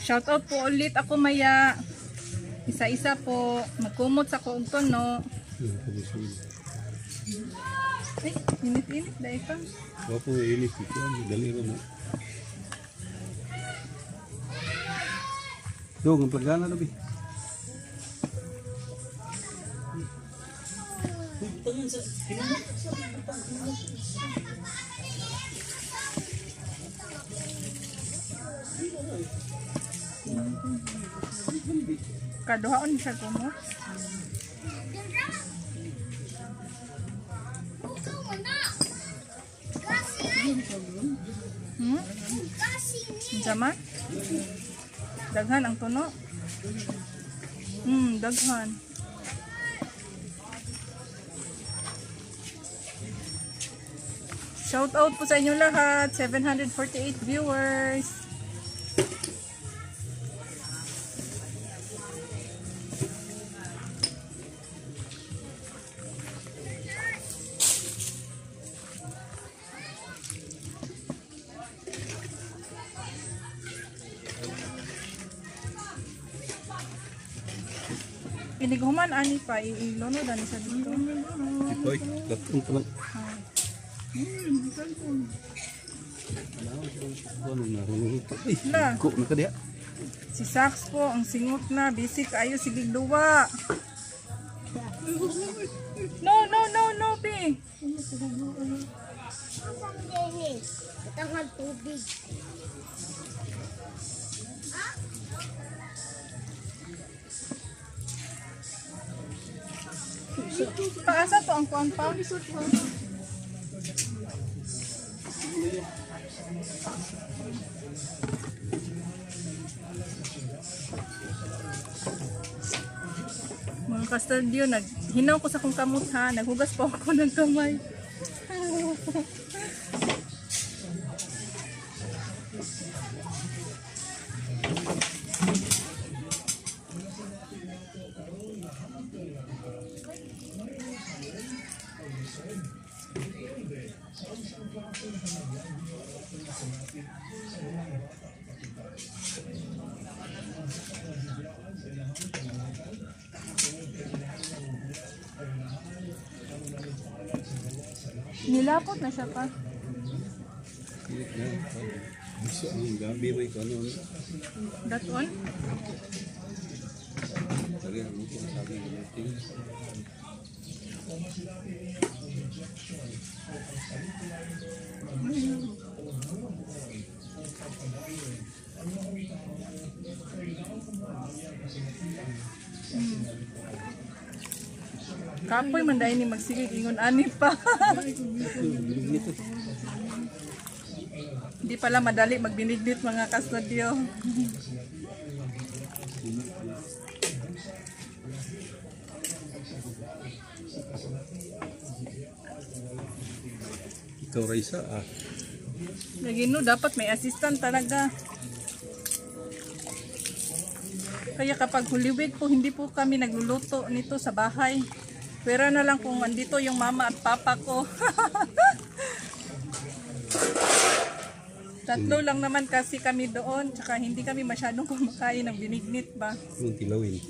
Shout out po ulit ako maya. Isa-isa po. Magkumot sa kuog no. Ay, init-init dahil pa. Guwapo init ito. Dali ra mo. Dong, ang plagana na bi. Kaduhaon siya kumot. Hmm? Unsa man? Daghan ang tuno. Daghan. Shout out po sa inyo lahat, 748 viewers. Pinighuman ani pa iilono dani sa dito. Itoy, gatong pa lang. Ay, La. ko na ka diha. Si Sax po, ang singot na, busy kaayo sige duwa. No, no, no, no, Pi. Tangal tubig. Paasa to ang kuan pa? Mga kastadyo, naghinaw ko sa kong kamot ha. Naghugas pa ako ng kamay. Nilapot na siya pa. Bisa ang gabi may kanon. That one? Dali ang luto sa akin natin. Kapoy man dahil ni magsigig ingon ani pa. Nito. Hindi pala madali magbinignit, mga kastudyo. Ikaw Raisa ah. Lagi no, dapat may assistant talaga. Kaya kapag Holy Week po, hindi po kami nagluluto nito sa bahay. Pwera na lang kung andito yung mama at papa ko. Tatlo lang naman kasi kami doon, tsaka hindi kami masyadong kumakain ng binignit ba. Yung tilawin.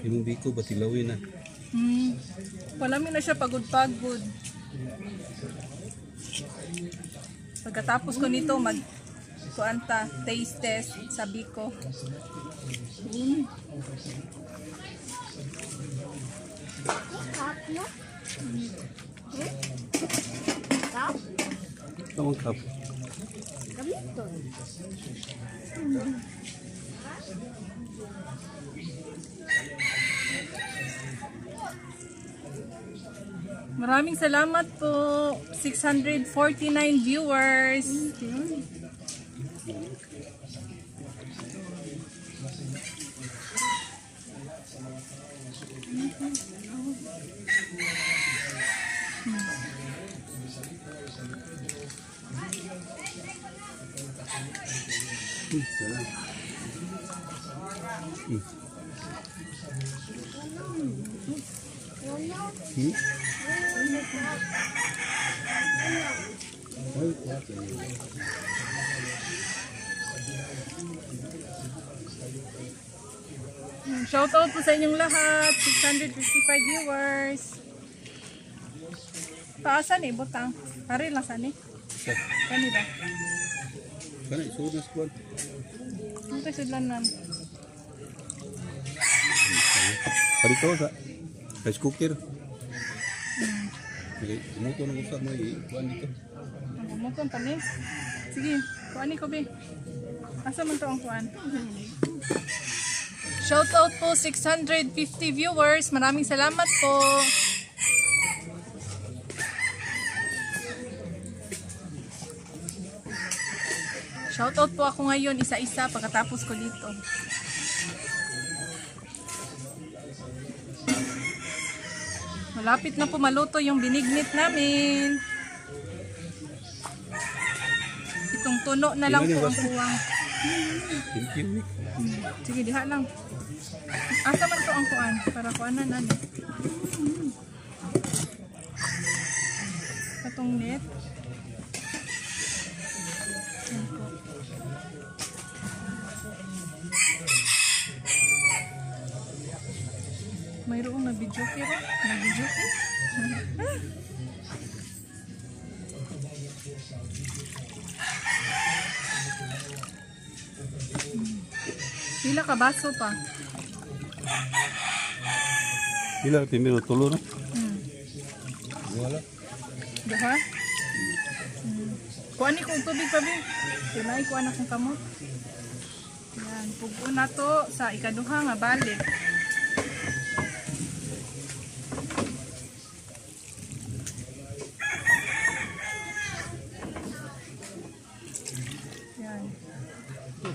Imong biko ba tilawin na? Wala mi na siya pagod-pagod. Pagkatapos ko nito, mag kuanta, taste test sa biko. Cup, no? Cup? Tamang cup. Gamito. Maraming salamat po, 649 viewers. Salam. Ay, Shout out po sa inyong lahat, 655 viewers. Paasan eh, butang. Pare lang sani. Kani ba? Kana isuod na sa kuwan. Ano tayo sudlanan? Parito sa rice cooker. Okay, umuto na ko sa mga kuwan dito. Ang gumuton pa ni. Sige, kuan ni ko be. Asa man to ang kuan? Shout out po 650 viewers. Maraming salamat po. Shout out po ako ngayon isa-isa pagkatapos ko dito. Malapit na po maluto yung binignit namin. Itong tuno na lang po ang kuwang. Thank you. Sige, diha lang. Asa man to ang kuan? Para kuanan ani. Katong net. Yan po. Mayroong nabidyoke ba? Nabidyoke? Pila ka baso pa? Pila primero tulo na. Wala. Duha? Kuan ni kong tubig pa, be. Tinay kuan akong kamot. Yan, pugo na to sa ikaduha nga balik. Yan.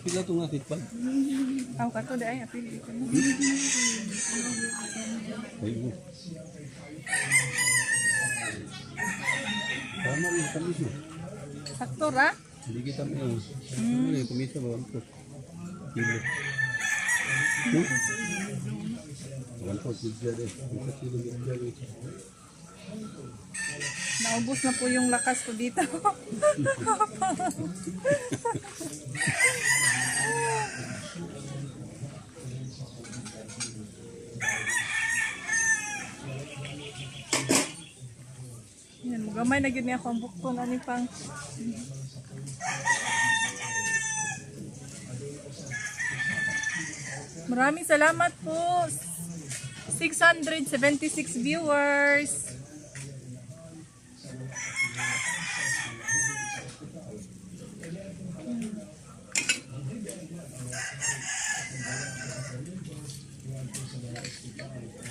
Pila to nga kitpag. Aw kato di ay apil ko na. Ay mo. Tama rin tamis mo. Sakto ra? Hindi kita mo. Ano yung kumisa ba? 1 kilo. 1.4 kilo eh. 1 kilo kilo. Naubos na po yung lakas ko dito. Yan, mugamay na gyud niya ako ang bukton ani pang. Maraming salamat po. 676 viewers.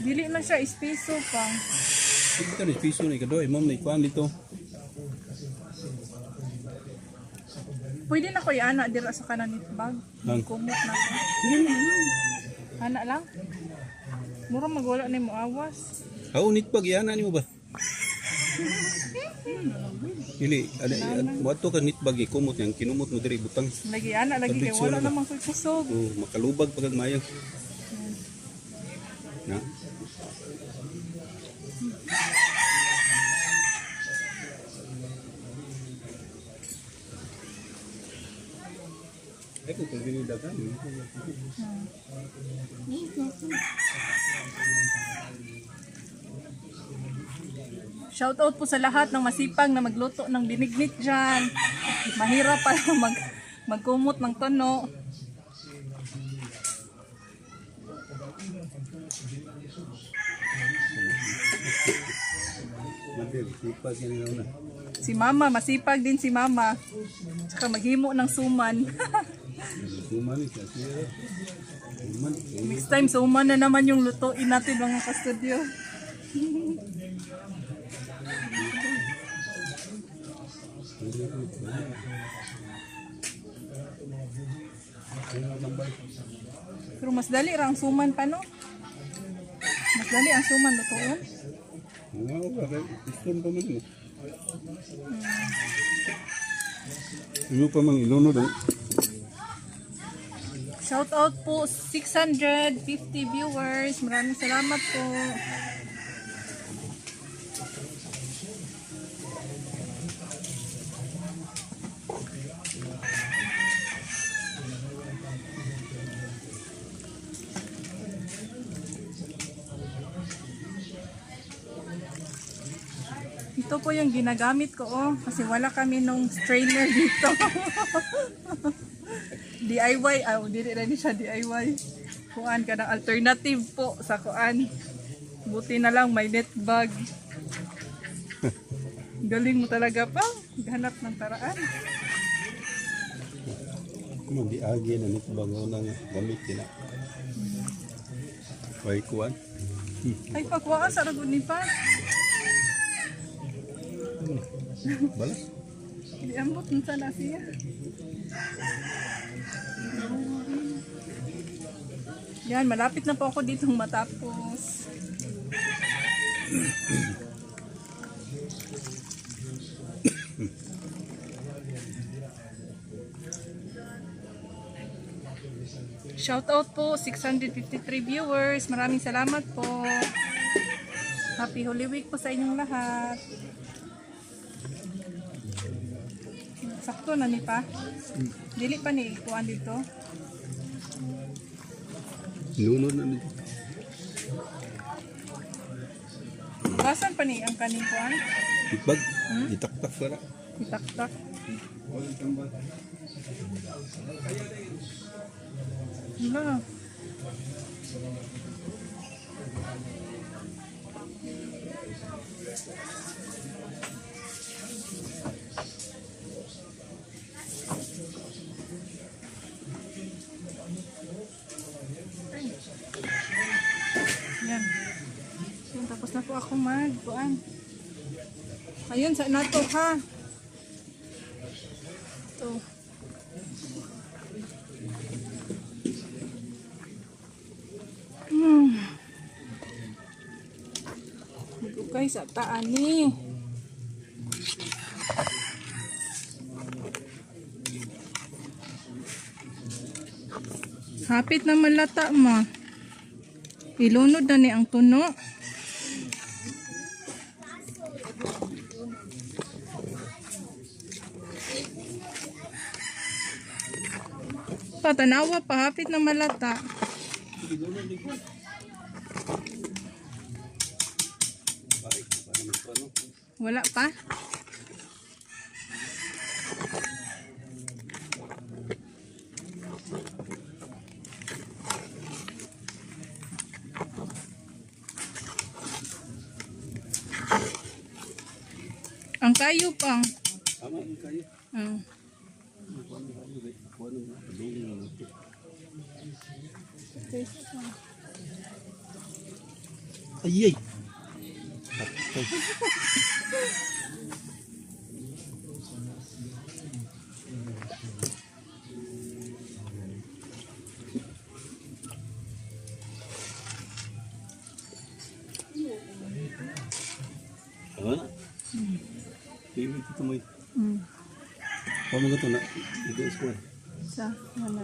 Dili man siya espeso pang. Ito ni piso ni kadoy, ma'am ni kuan dito. Pwede na ko iana dira sa kanan ni bag. Ang. Kumot na ko. Ana lang. Mura magwala ni mo awas. How nit pag iana nimo ba? Dili, ana mo ka nit bag ikumot yang kinumot mo diri butang. Lagi ana lagi kay Sabit wala na ba? naman ko'y kusog. Oh, makalubag pag mayo. Na. Ay, kung pag dagan. Shout out po sa lahat ng masipag na magluto ng binignit dyan. Mahirap pala magkumot ng tono. Madir, sipag yan na. Si Mama, masipag din si Mama. Tsaka maghimo ng suman. Suman ni siya siya. Suman. Next time, suman na naman yung lutuin natin, mga kastudyo. Pero mas dali ra ang suman pa, no? Mas dali ang suman lutuon. Wow, piston pa man. Ano pa mang ilunod ang Shout out po 650 viewers. Maraming salamat po. Ito po yung ginagamit ko, oh, kasi wala kami nung strainer dito. DIY, ah, dili na ni siya DIY. Kuan ka ng alternative po sa kuan. Buti na lang may net bag. Galing mo talaga pa. Ganap ng paraan. Kung di agi na nito bago na nga gamit nila. Way kuan. Ay, pagkuhaan sa ragod ni pa. Balas. Di ambot na sana siya. Yan, malapit na po ako ditong matapos. Shout out po 653 viewers. Maraming salamat po. Happy Holy Week po sa inyong lahat. Sakto na ni pa. Dili pa ni kuan dito. Lunod na nito. Basan pa ni ang kaning kuan? Itbag. Itaktak para. Itaktak. Wala. Ay. Yan. Yan, tapos na po ako mag kuan. Ayun, sa nato ha. Ito. Magugay sa taan ni. Hapit na malata mo. Ilunod na ni ang tuno. Patanawa pa, hapit na malata. Wala pa? Ang kayo pang. Tama ang kayo. Ah. Kuan ang padulong na nito. Okay. Ay ay. Ano na? Tingin ito mo. Paano ko ito na? Ito is ko. Sa, wala.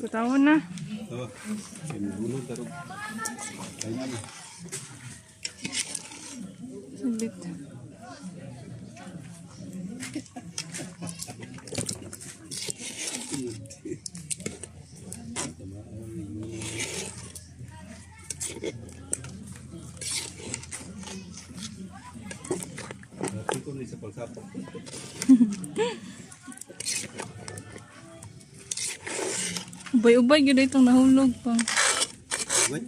Kutawan na. Oh. Kaya pero. Kaya na. Saglit. Ito na sa palsapok. Ubay-ubay gyud itong nahulog pa. Wait.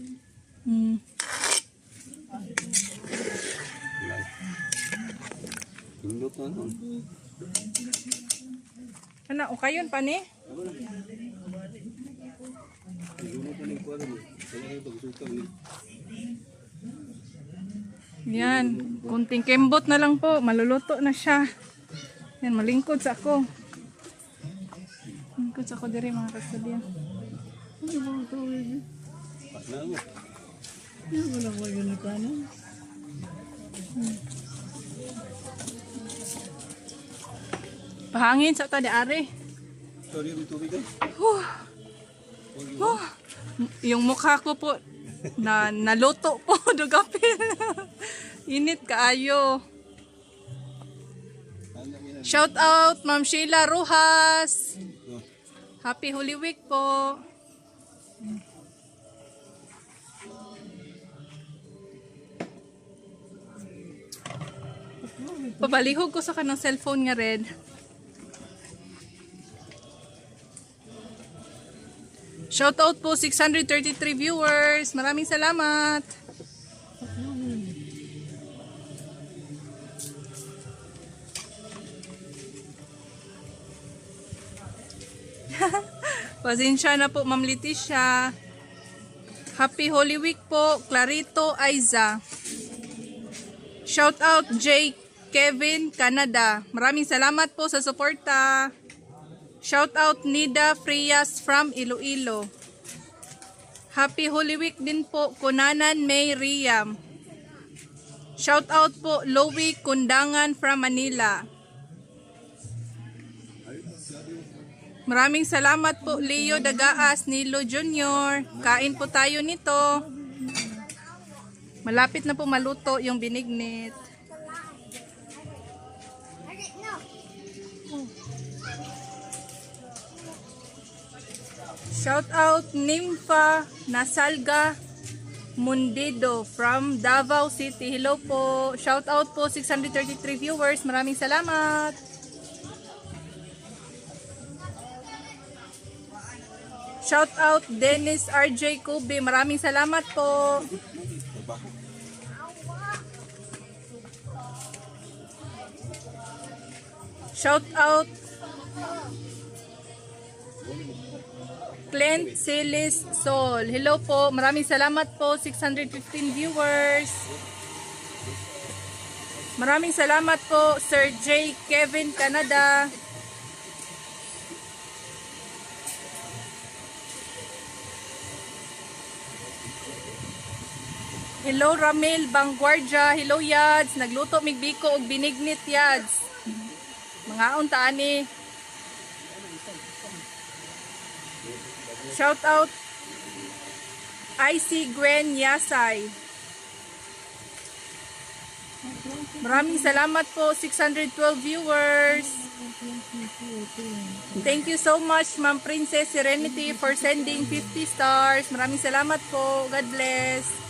Indot na nun. Ana, okay yun pa ni? Ilunod na yung kuwan mo. Wala kayo pagsuka ni. Yan, kunting kembot na lang po, maluluto na siya. Yan, malingkod sa ako. Lingkod sa ako diri, mga kastudyo. Pasna mo. Pahangin sa ta di ari. Sorry, may tubig ka. Huh. Huh. Yung mukha ko po na naluto po dugapin. Init kaayo. Shout out Ma'am Sheila Rojas. Happy Holy Week po. Pabalihog ko sa kanang cellphone nga red. Shout out po 633 viewers. Maraming salamat. Pasensya na po, Ma'am Leticia. Happy Holy Week po, Clarito Aiza. Shout out J. Kevin Canada. Maraming salamat po sa suporta. Shout out Nida Frias from Iloilo. Happy Holy Week din po, Kunanan May Riam. Shout out po Lowy Kundangan from Manila. Maraming salamat po, Leo Dagaas Nilo Jr. Kain po tayo nito. Malapit na po maluto yung binignit. Ari, no. Shout out Nympha Nasalga Mundido from Davao City. Hello po. Shout out po 633 viewers. Maraming salamat. Shout out Dennis RJ Kobe. Maraming salamat po. Shout out Clint Celis Sol. Hello po. Maraming salamat po, 615 viewers. Maraming salamat po, Sir J. Kevin Canada. Hello Ramil Bangguardia. Hello Yads. Nagluto mig biko og binignit, Yads. Mga unta ani. Shout out IC Gwen Yasay. Maraming salamat po, 612 viewers. Thank you so much, Ma'am Princess Serenity, for sending 50 stars. Maraming salamat po. God bless.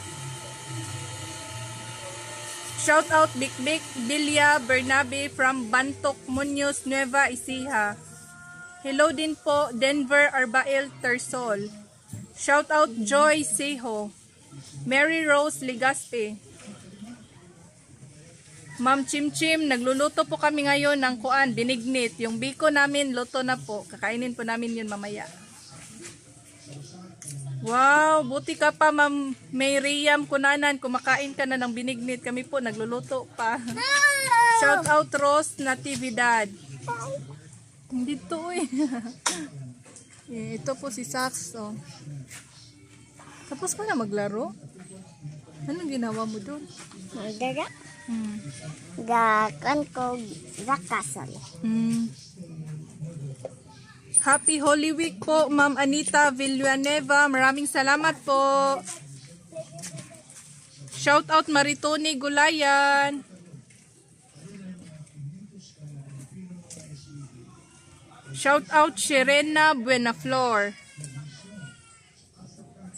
Shout out Bik Bik Delia Bernabe from Bantok, Muñoz, Nueva Ecija. Hello din po, Denver Arbael Tersol. Shout out Joy Seho. Mary Rose Ligaspe. Ma'am Chim Chim, nagluluto po kami ngayon ng kuan, binignit. Yung biko namin, luto na po. Kakainin po namin yun mamaya. Wow, buti ka pa, Ma'am Miriam Kunanan. Kumakain ka na ng binignit. Kami po, nagluluto pa. Shout out Rose Natividad. Hindi to eh. Eh, ito po si Sax. Oh. Tapos ka na maglaro? Anong ginawa mo doon? Magdara. Gakan ko rakasal. Happy Holy Week po, Ma'am Anita Villanueva. Maraming salamat po. Shout out Maritoni Gulayan. Shout out Sherena Buenaflor.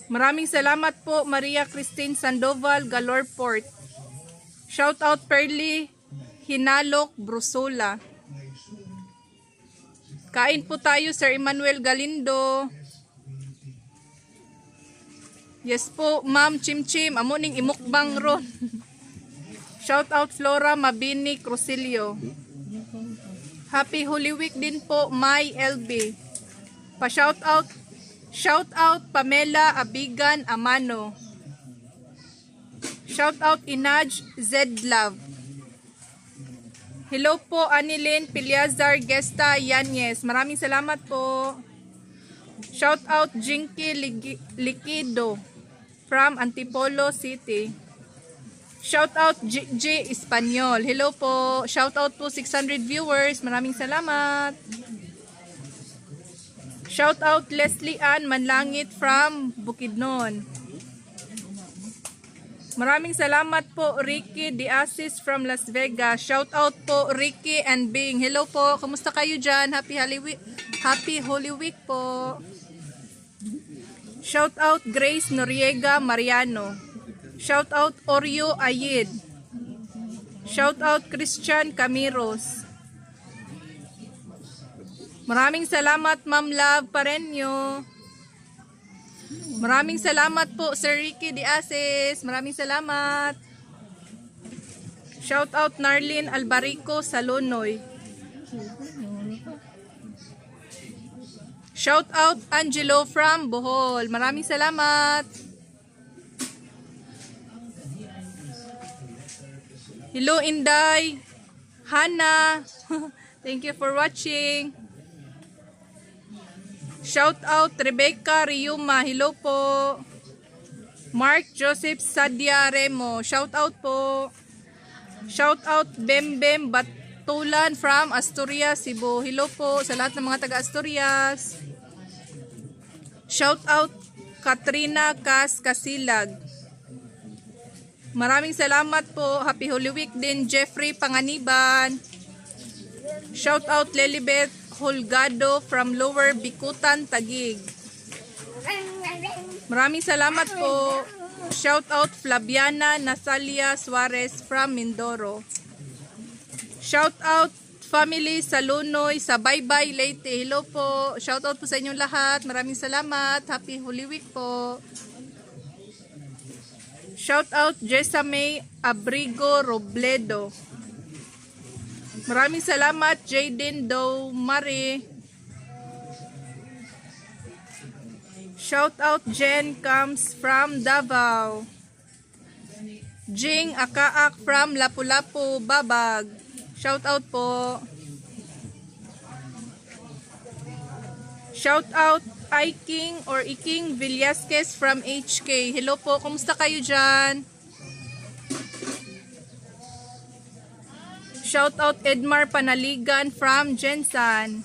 Maraming salamat po, Maria Christine Sandoval Galorport. Shout out Pearly Hinalok Brusola. Kain po tayo, Sir Emmanuel Galindo. Yes po, Ma'am Chimchim. Amo ning imukbang ron. Shout out Flora Mabini Crusilio. Happy Holy Week din po, My LB. Pa shout out Pamela Abigan Amano. Shout out Inaj Zedlove. Hello po, Anilyn Piliazar Gesta Yanez. Maraming salamat po. Shout out Jinky Liquido from Antipolo City. Shout out G Espanyol. Hello po. Shout out po 600 viewers. Maraming salamat. Shout out Leslie Ann Manlangit from Bukidnon. Maraming salamat po, Ricky De Asis from Las Vegas. Shout out po, Ricky and Bing. Hello po. Kumusta kayo dyan? Happy Holy Week po. Shout out Grace Noriega Mariano. Shout out Oreo Ayid. Shout out Christian Camiros. Maraming salamat, Ma'am Love Pareño. Maraming salamat po, Sir Ricky De Asis. Maraming salamat. Shout out Narlene Albarico Salonoy. Shout out Angelo from Bohol. Maraming salamat. Hello, Inday. Hana. Thank you for watching. Shout out Rebecca Riuma. Hello po. Mark Joseph Sadia Remo. Shout out po. Shout out Bembem Batulan from Asturias, Cebu. Hello po sa lahat ng mga taga Asturias. Shout out Katrina Cas Kasilag. Maraming salamat po. Happy Holy Week din, Jeffrey Panganiban. Shout out Lelibeth Holgado from Lower Bicutan, Taguig. Maraming salamat po. Shout out Flaviana Nasalia Suarez from Mindoro. Shout out family sa Lunoy, sa Baybay, Leyte. Hello po. Shout out po sa inyong lahat. Maraming salamat. Happy Holy Week po. Shout out Jessa May Abrigo Robledo. Maraming salamat, Jaden Do Mari. Shout out Jen comes from Davao. Jing Akaak from Lapu-Lapu, Babag. Shout out po. Shout out Iking or Iking Villasquez from HK. Hello po, kumusta kayo dyan? Shout out Edmar Panaligan from Jensan.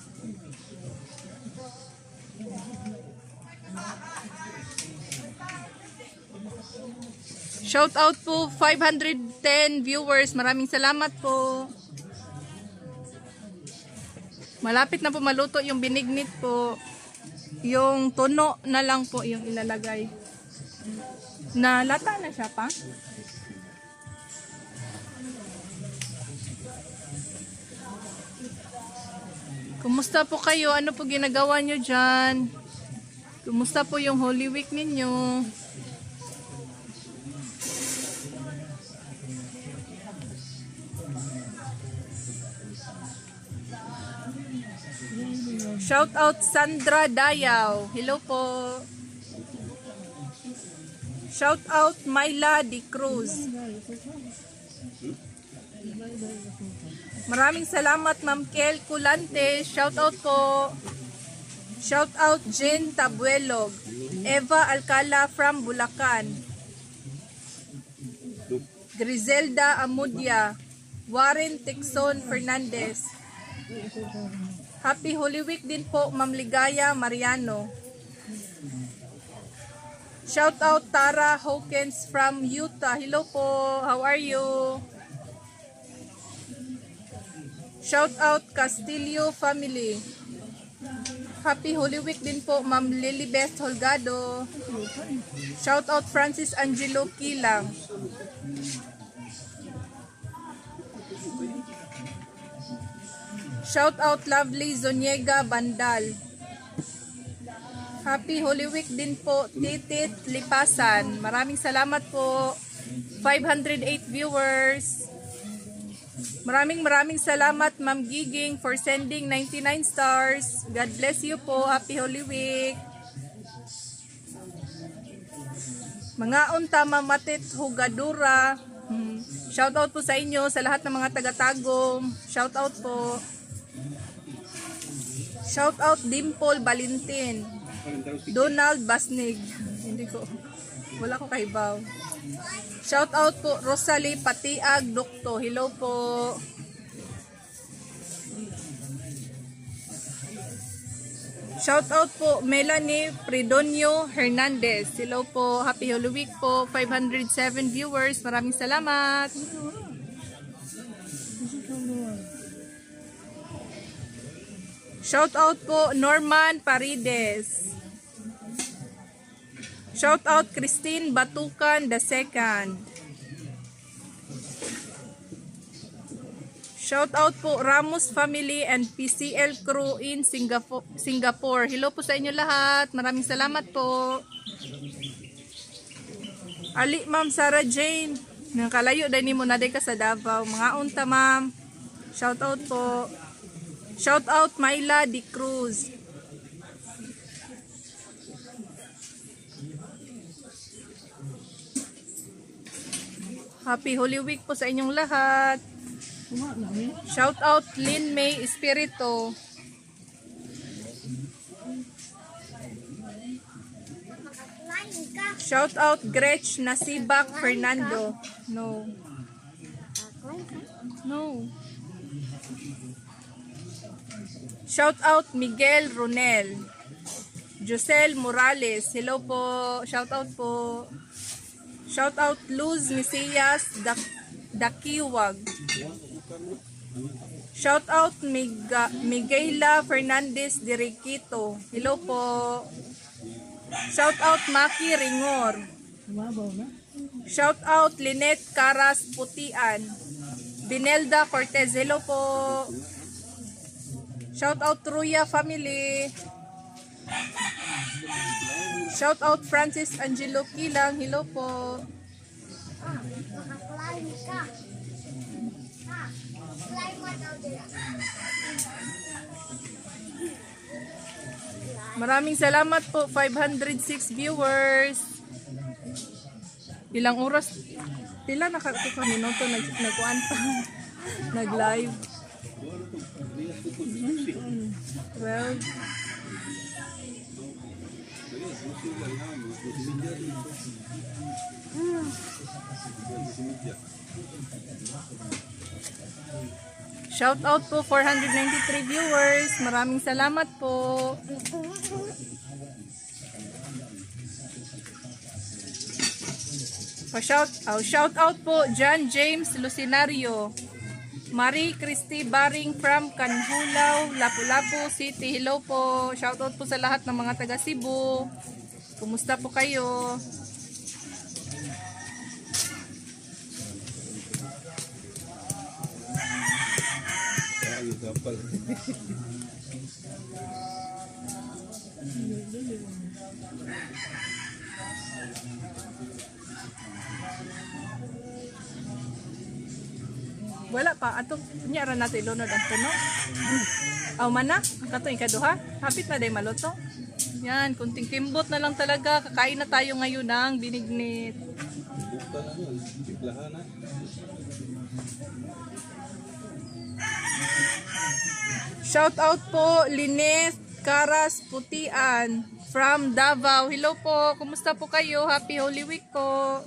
Shout out po 510 viewers. Maraming salamat po. Malapit na po maluto yung binignit po. Yung tuno na lang po yung ilalagay. Nalata na siya pa? Kumusta po kayo? Ano po ginagawa nyo dyan? Kumusta po yung Holy Week ninyo? Shout out Sandra Dayaw. Hello po. Shout out Myla Di Cruz. Maraming salamat, Ma'am Kel Culante. Shout out po. Shout out Jen Tabuelog. Eva Alcala from Bulacan. Griselda Amudia. Warren Tixon Fernandez. Happy Holy Week din po, Ma'am Ligaya Mariano. Shout out Tara Hawkins from Utah. Hello po. How are you? Shout out Castillo family. Happy Holy Week din po, Ma'am Lilibeth Holgado. Shout out Francis Angelo Kilang. Shout out Lovely Zoniega Bandal. Happy Holy Week din po, Titit Lipasan. Maraming salamat po. 508 viewers. Maraming maraming salamat, Ma'am Giging, for sending 99 stars. God bless you po. Happy Holy Week. Mga unta, Ma'am Matit Hugadura. Shout out po sa inyo, sa lahat ng mga taga-Tagum. Shout out po. Shout out Dimple Balintin. Donald Basnig. Hindi ko. Wala ko kaibaw. Shout out po Rosalie Patiag Dukto. Hello po. Shout out po Melanie Pridonio Hernandez. Hello po. Happy Holy Week po. 507 viewers. Maraming salamat. Shout out po Norman Parides. Shout out Christine Batukan the second. Shout out po Ramos family and PCL crew in Singapore. Singapore. Hello po sa inyo lahat. Maraming salamat po. Ali, Ma'am Sarah Jane. Nang kalayo dahil nimo na ka sa Davao. Mga unta, ma'am. Shout out po. Shout out Myla Di Cruz. Happy Holy Week po sa inyong lahat. Shout out Lynn May Espiritu. Makaklaim ka. Shout out Gretch Nasibak Fernando. No. Makaklaim ka. No. Shout out Miguel Ronel. Josel Morales. Hello po. Shout out po. Shout out Luz Mesias Dakiwag. Shout out Miguela Fernandez Diriquito. Hello po. Shout out Maki Ringor. Shout out Lynette Caras Putian. Binelda Cortez. Hello po. Shout out Truya family. Shout out Francis Angelo Kilang. Hello po. Ah, makaklaim ka. Ah, climb mo daw dira. Maraming salamat po, 506 viewers. Ilang oras pila na ka minuto nagkuan pa, nag-live. 12. Shout out po 493 viewers. Maraming salamat po. Pa-shout out po John James Lucinario. Marie Christy Baring from Canhulaw, Lapu-Lapu City. Hello po. Shout out po sa lahat ng mga taga Cebu. Kumusta po kayo? Ay, kapal. Wala pa. Ato, nya ra nato ilunod ang puno. Aw man na, ang katong ikaduha. Hapit na day maluto. Yan, kunting kimbot na lang talaga. Kakain na tayo ngayon ng binignit. Buka na nun. Timplahan na. Shout out po, Lynette Caras Putian from Davao. Hello po, kumusta po kayo? Happy Holy Week po.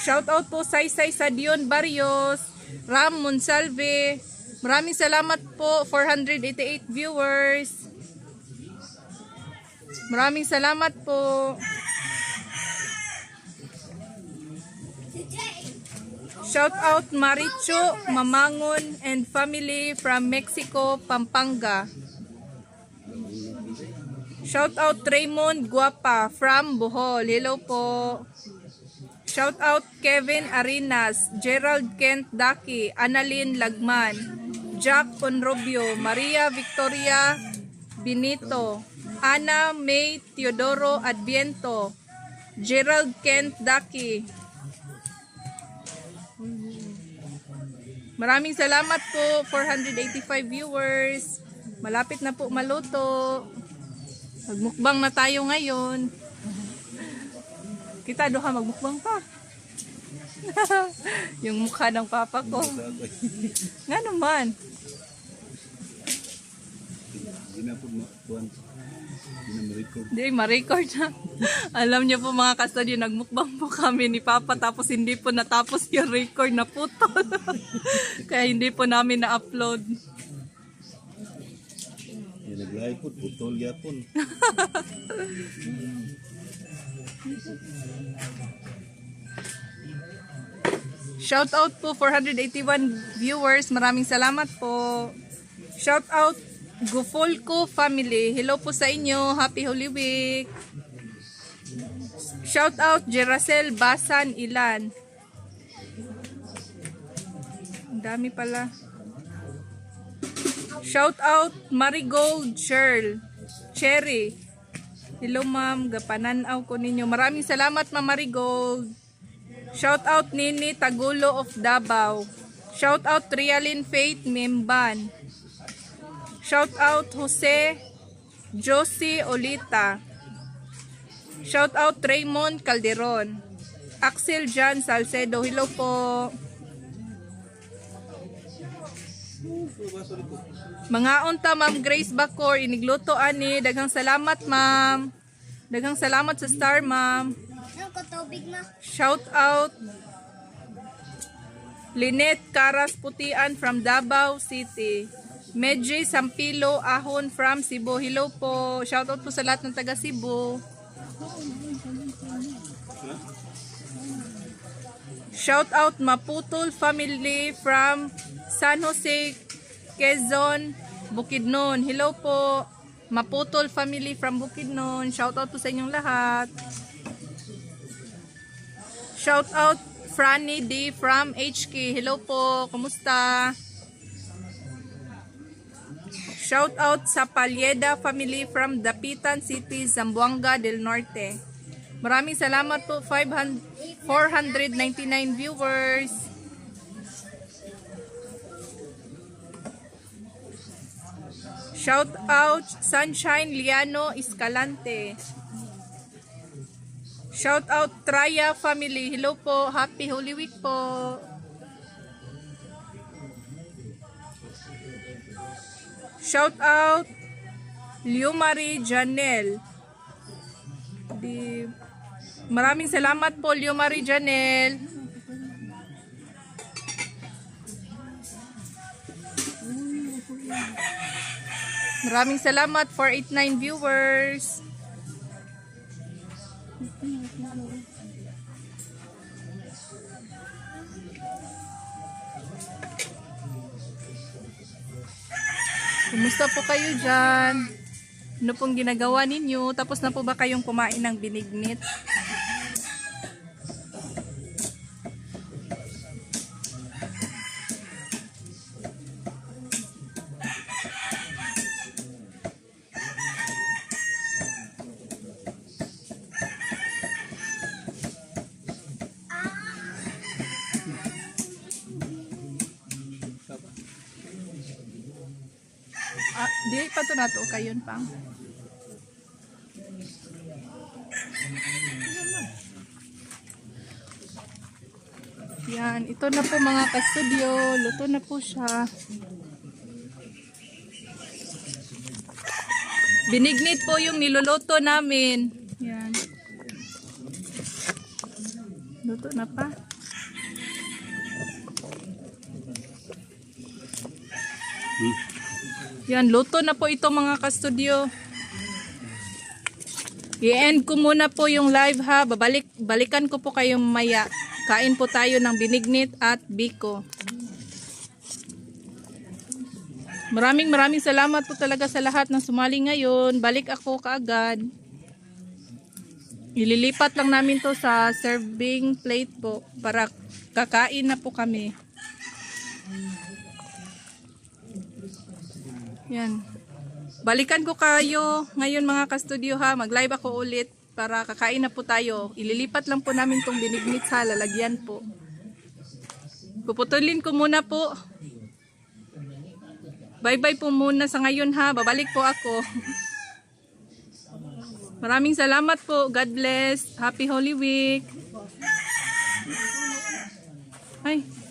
Shout out po Saysay Sadion Barrios, Ram Monsalve. Maraming salamat po, 488 viewers. Maraming salamat po. Shout out Maricho Mamangon and family from Mexico, Pampanga. Shout out Raymond Guapa from Bohol. Hello po. Shout out Kevin Arenas, Gerald Kent Daki, Annalyn Lagman, Jack Conrobio, Maria Victoria Benito, Ana May Teodoro Adviento, Gerald Kent Daki. Maraming salamat po, 485 viewers. Malapit na po maluto. Magmukbang na tayo ngayon. Kita doha magmukbang pa. Yung mukha ng papa ko. Nga naman. Hindi na po makuhan. Hindi na ma-record. Hindi, ma-record na. Alam niyo po mga kastudyo, nagmukbang po kami ni Papa tapos hindi po natapos yung record na putol. Kaya hindi po namin na-upload. Yan nag-live po. Putol yapon. Shout out po 481 viewers. Maraming salamat po. Shout out Gufolco family. Hello po sa inyo. Happy Holy Week. Shout out Geracel Basan Ilan. Ang dami pala. Shout out Marigold Shirl Cherry. Hello ma'am, gapananaw ko ninyo. Maraming salamat, Ma'am Marigold. Shout out Nini Tagulo of Davao. Shout out Rialin Faith Mimban. Shout out Jose Josie Olita. Shout out Raymond Calderon. Axel John Salcedo. Hello po. Mga unta, Ma'am Grace Bacor, inigluto ani. Daghang salamat, Ma'am. Daghang salamat sa star, Ma'am. Ano ko tubig ma? Shout out Lynette Caras Putian from Davao City. Medji Sampilo Ahon from Cebu. Hello po. Shout out po sa lahat ng taga Cebu. Shout out Maputol family from San Jose, Quezon, Bukidnon. Hello po. Maputol family from Bukidnon. Shout out po sa inyong lahat. Shout out Franny D from HK. Hello po. Kumusta? Shout out sa Palyeda family from Dapitan City, Zamboanga del Norte. Maraming salamat po, 500 499 viewers. Shout out Sunshine Liano Escalante. Shout out Traya family. Hello po. Happy Holy Week po. Shout out Liumari Janel. Di Maraming salamat po, Liumari Janel. Maraming salamat, 489 viewers. Kumusta po kayo dyan? Ano pong ginagawa ninyo? Tapos na po ba kayong kumain ng binignit? Di pa to nato kayon pang. Yan, ito na po, mga ka-studio. Luto na po siya. Binignit po yung niluluto namin. Yan. Luto na pa. Yan, luto na po ito, mga ka-studio. I-end ko muna po yung live ha. Balikan ko po kayo maya. Kain po tayo ng binignit at biko. Maraming maraming salamat po talaga sa lahat ng sumali ngayon. Balik ako kaagad. Ililipat lang namin to sa serving plate po para kakain na po kami. Yan. Balikan ko kayo ngayon, mga ka-studio, ha. Mag-live ako ulit para kakain na po tayo. Ililipat lang po namin tong binignit sa lalagyan po. Puputulin ko muna po. Bye-bye po muna sa ngayon ha. Babalik po ako. Maraming salamat po. God bless. Happy Holy Week. Ay.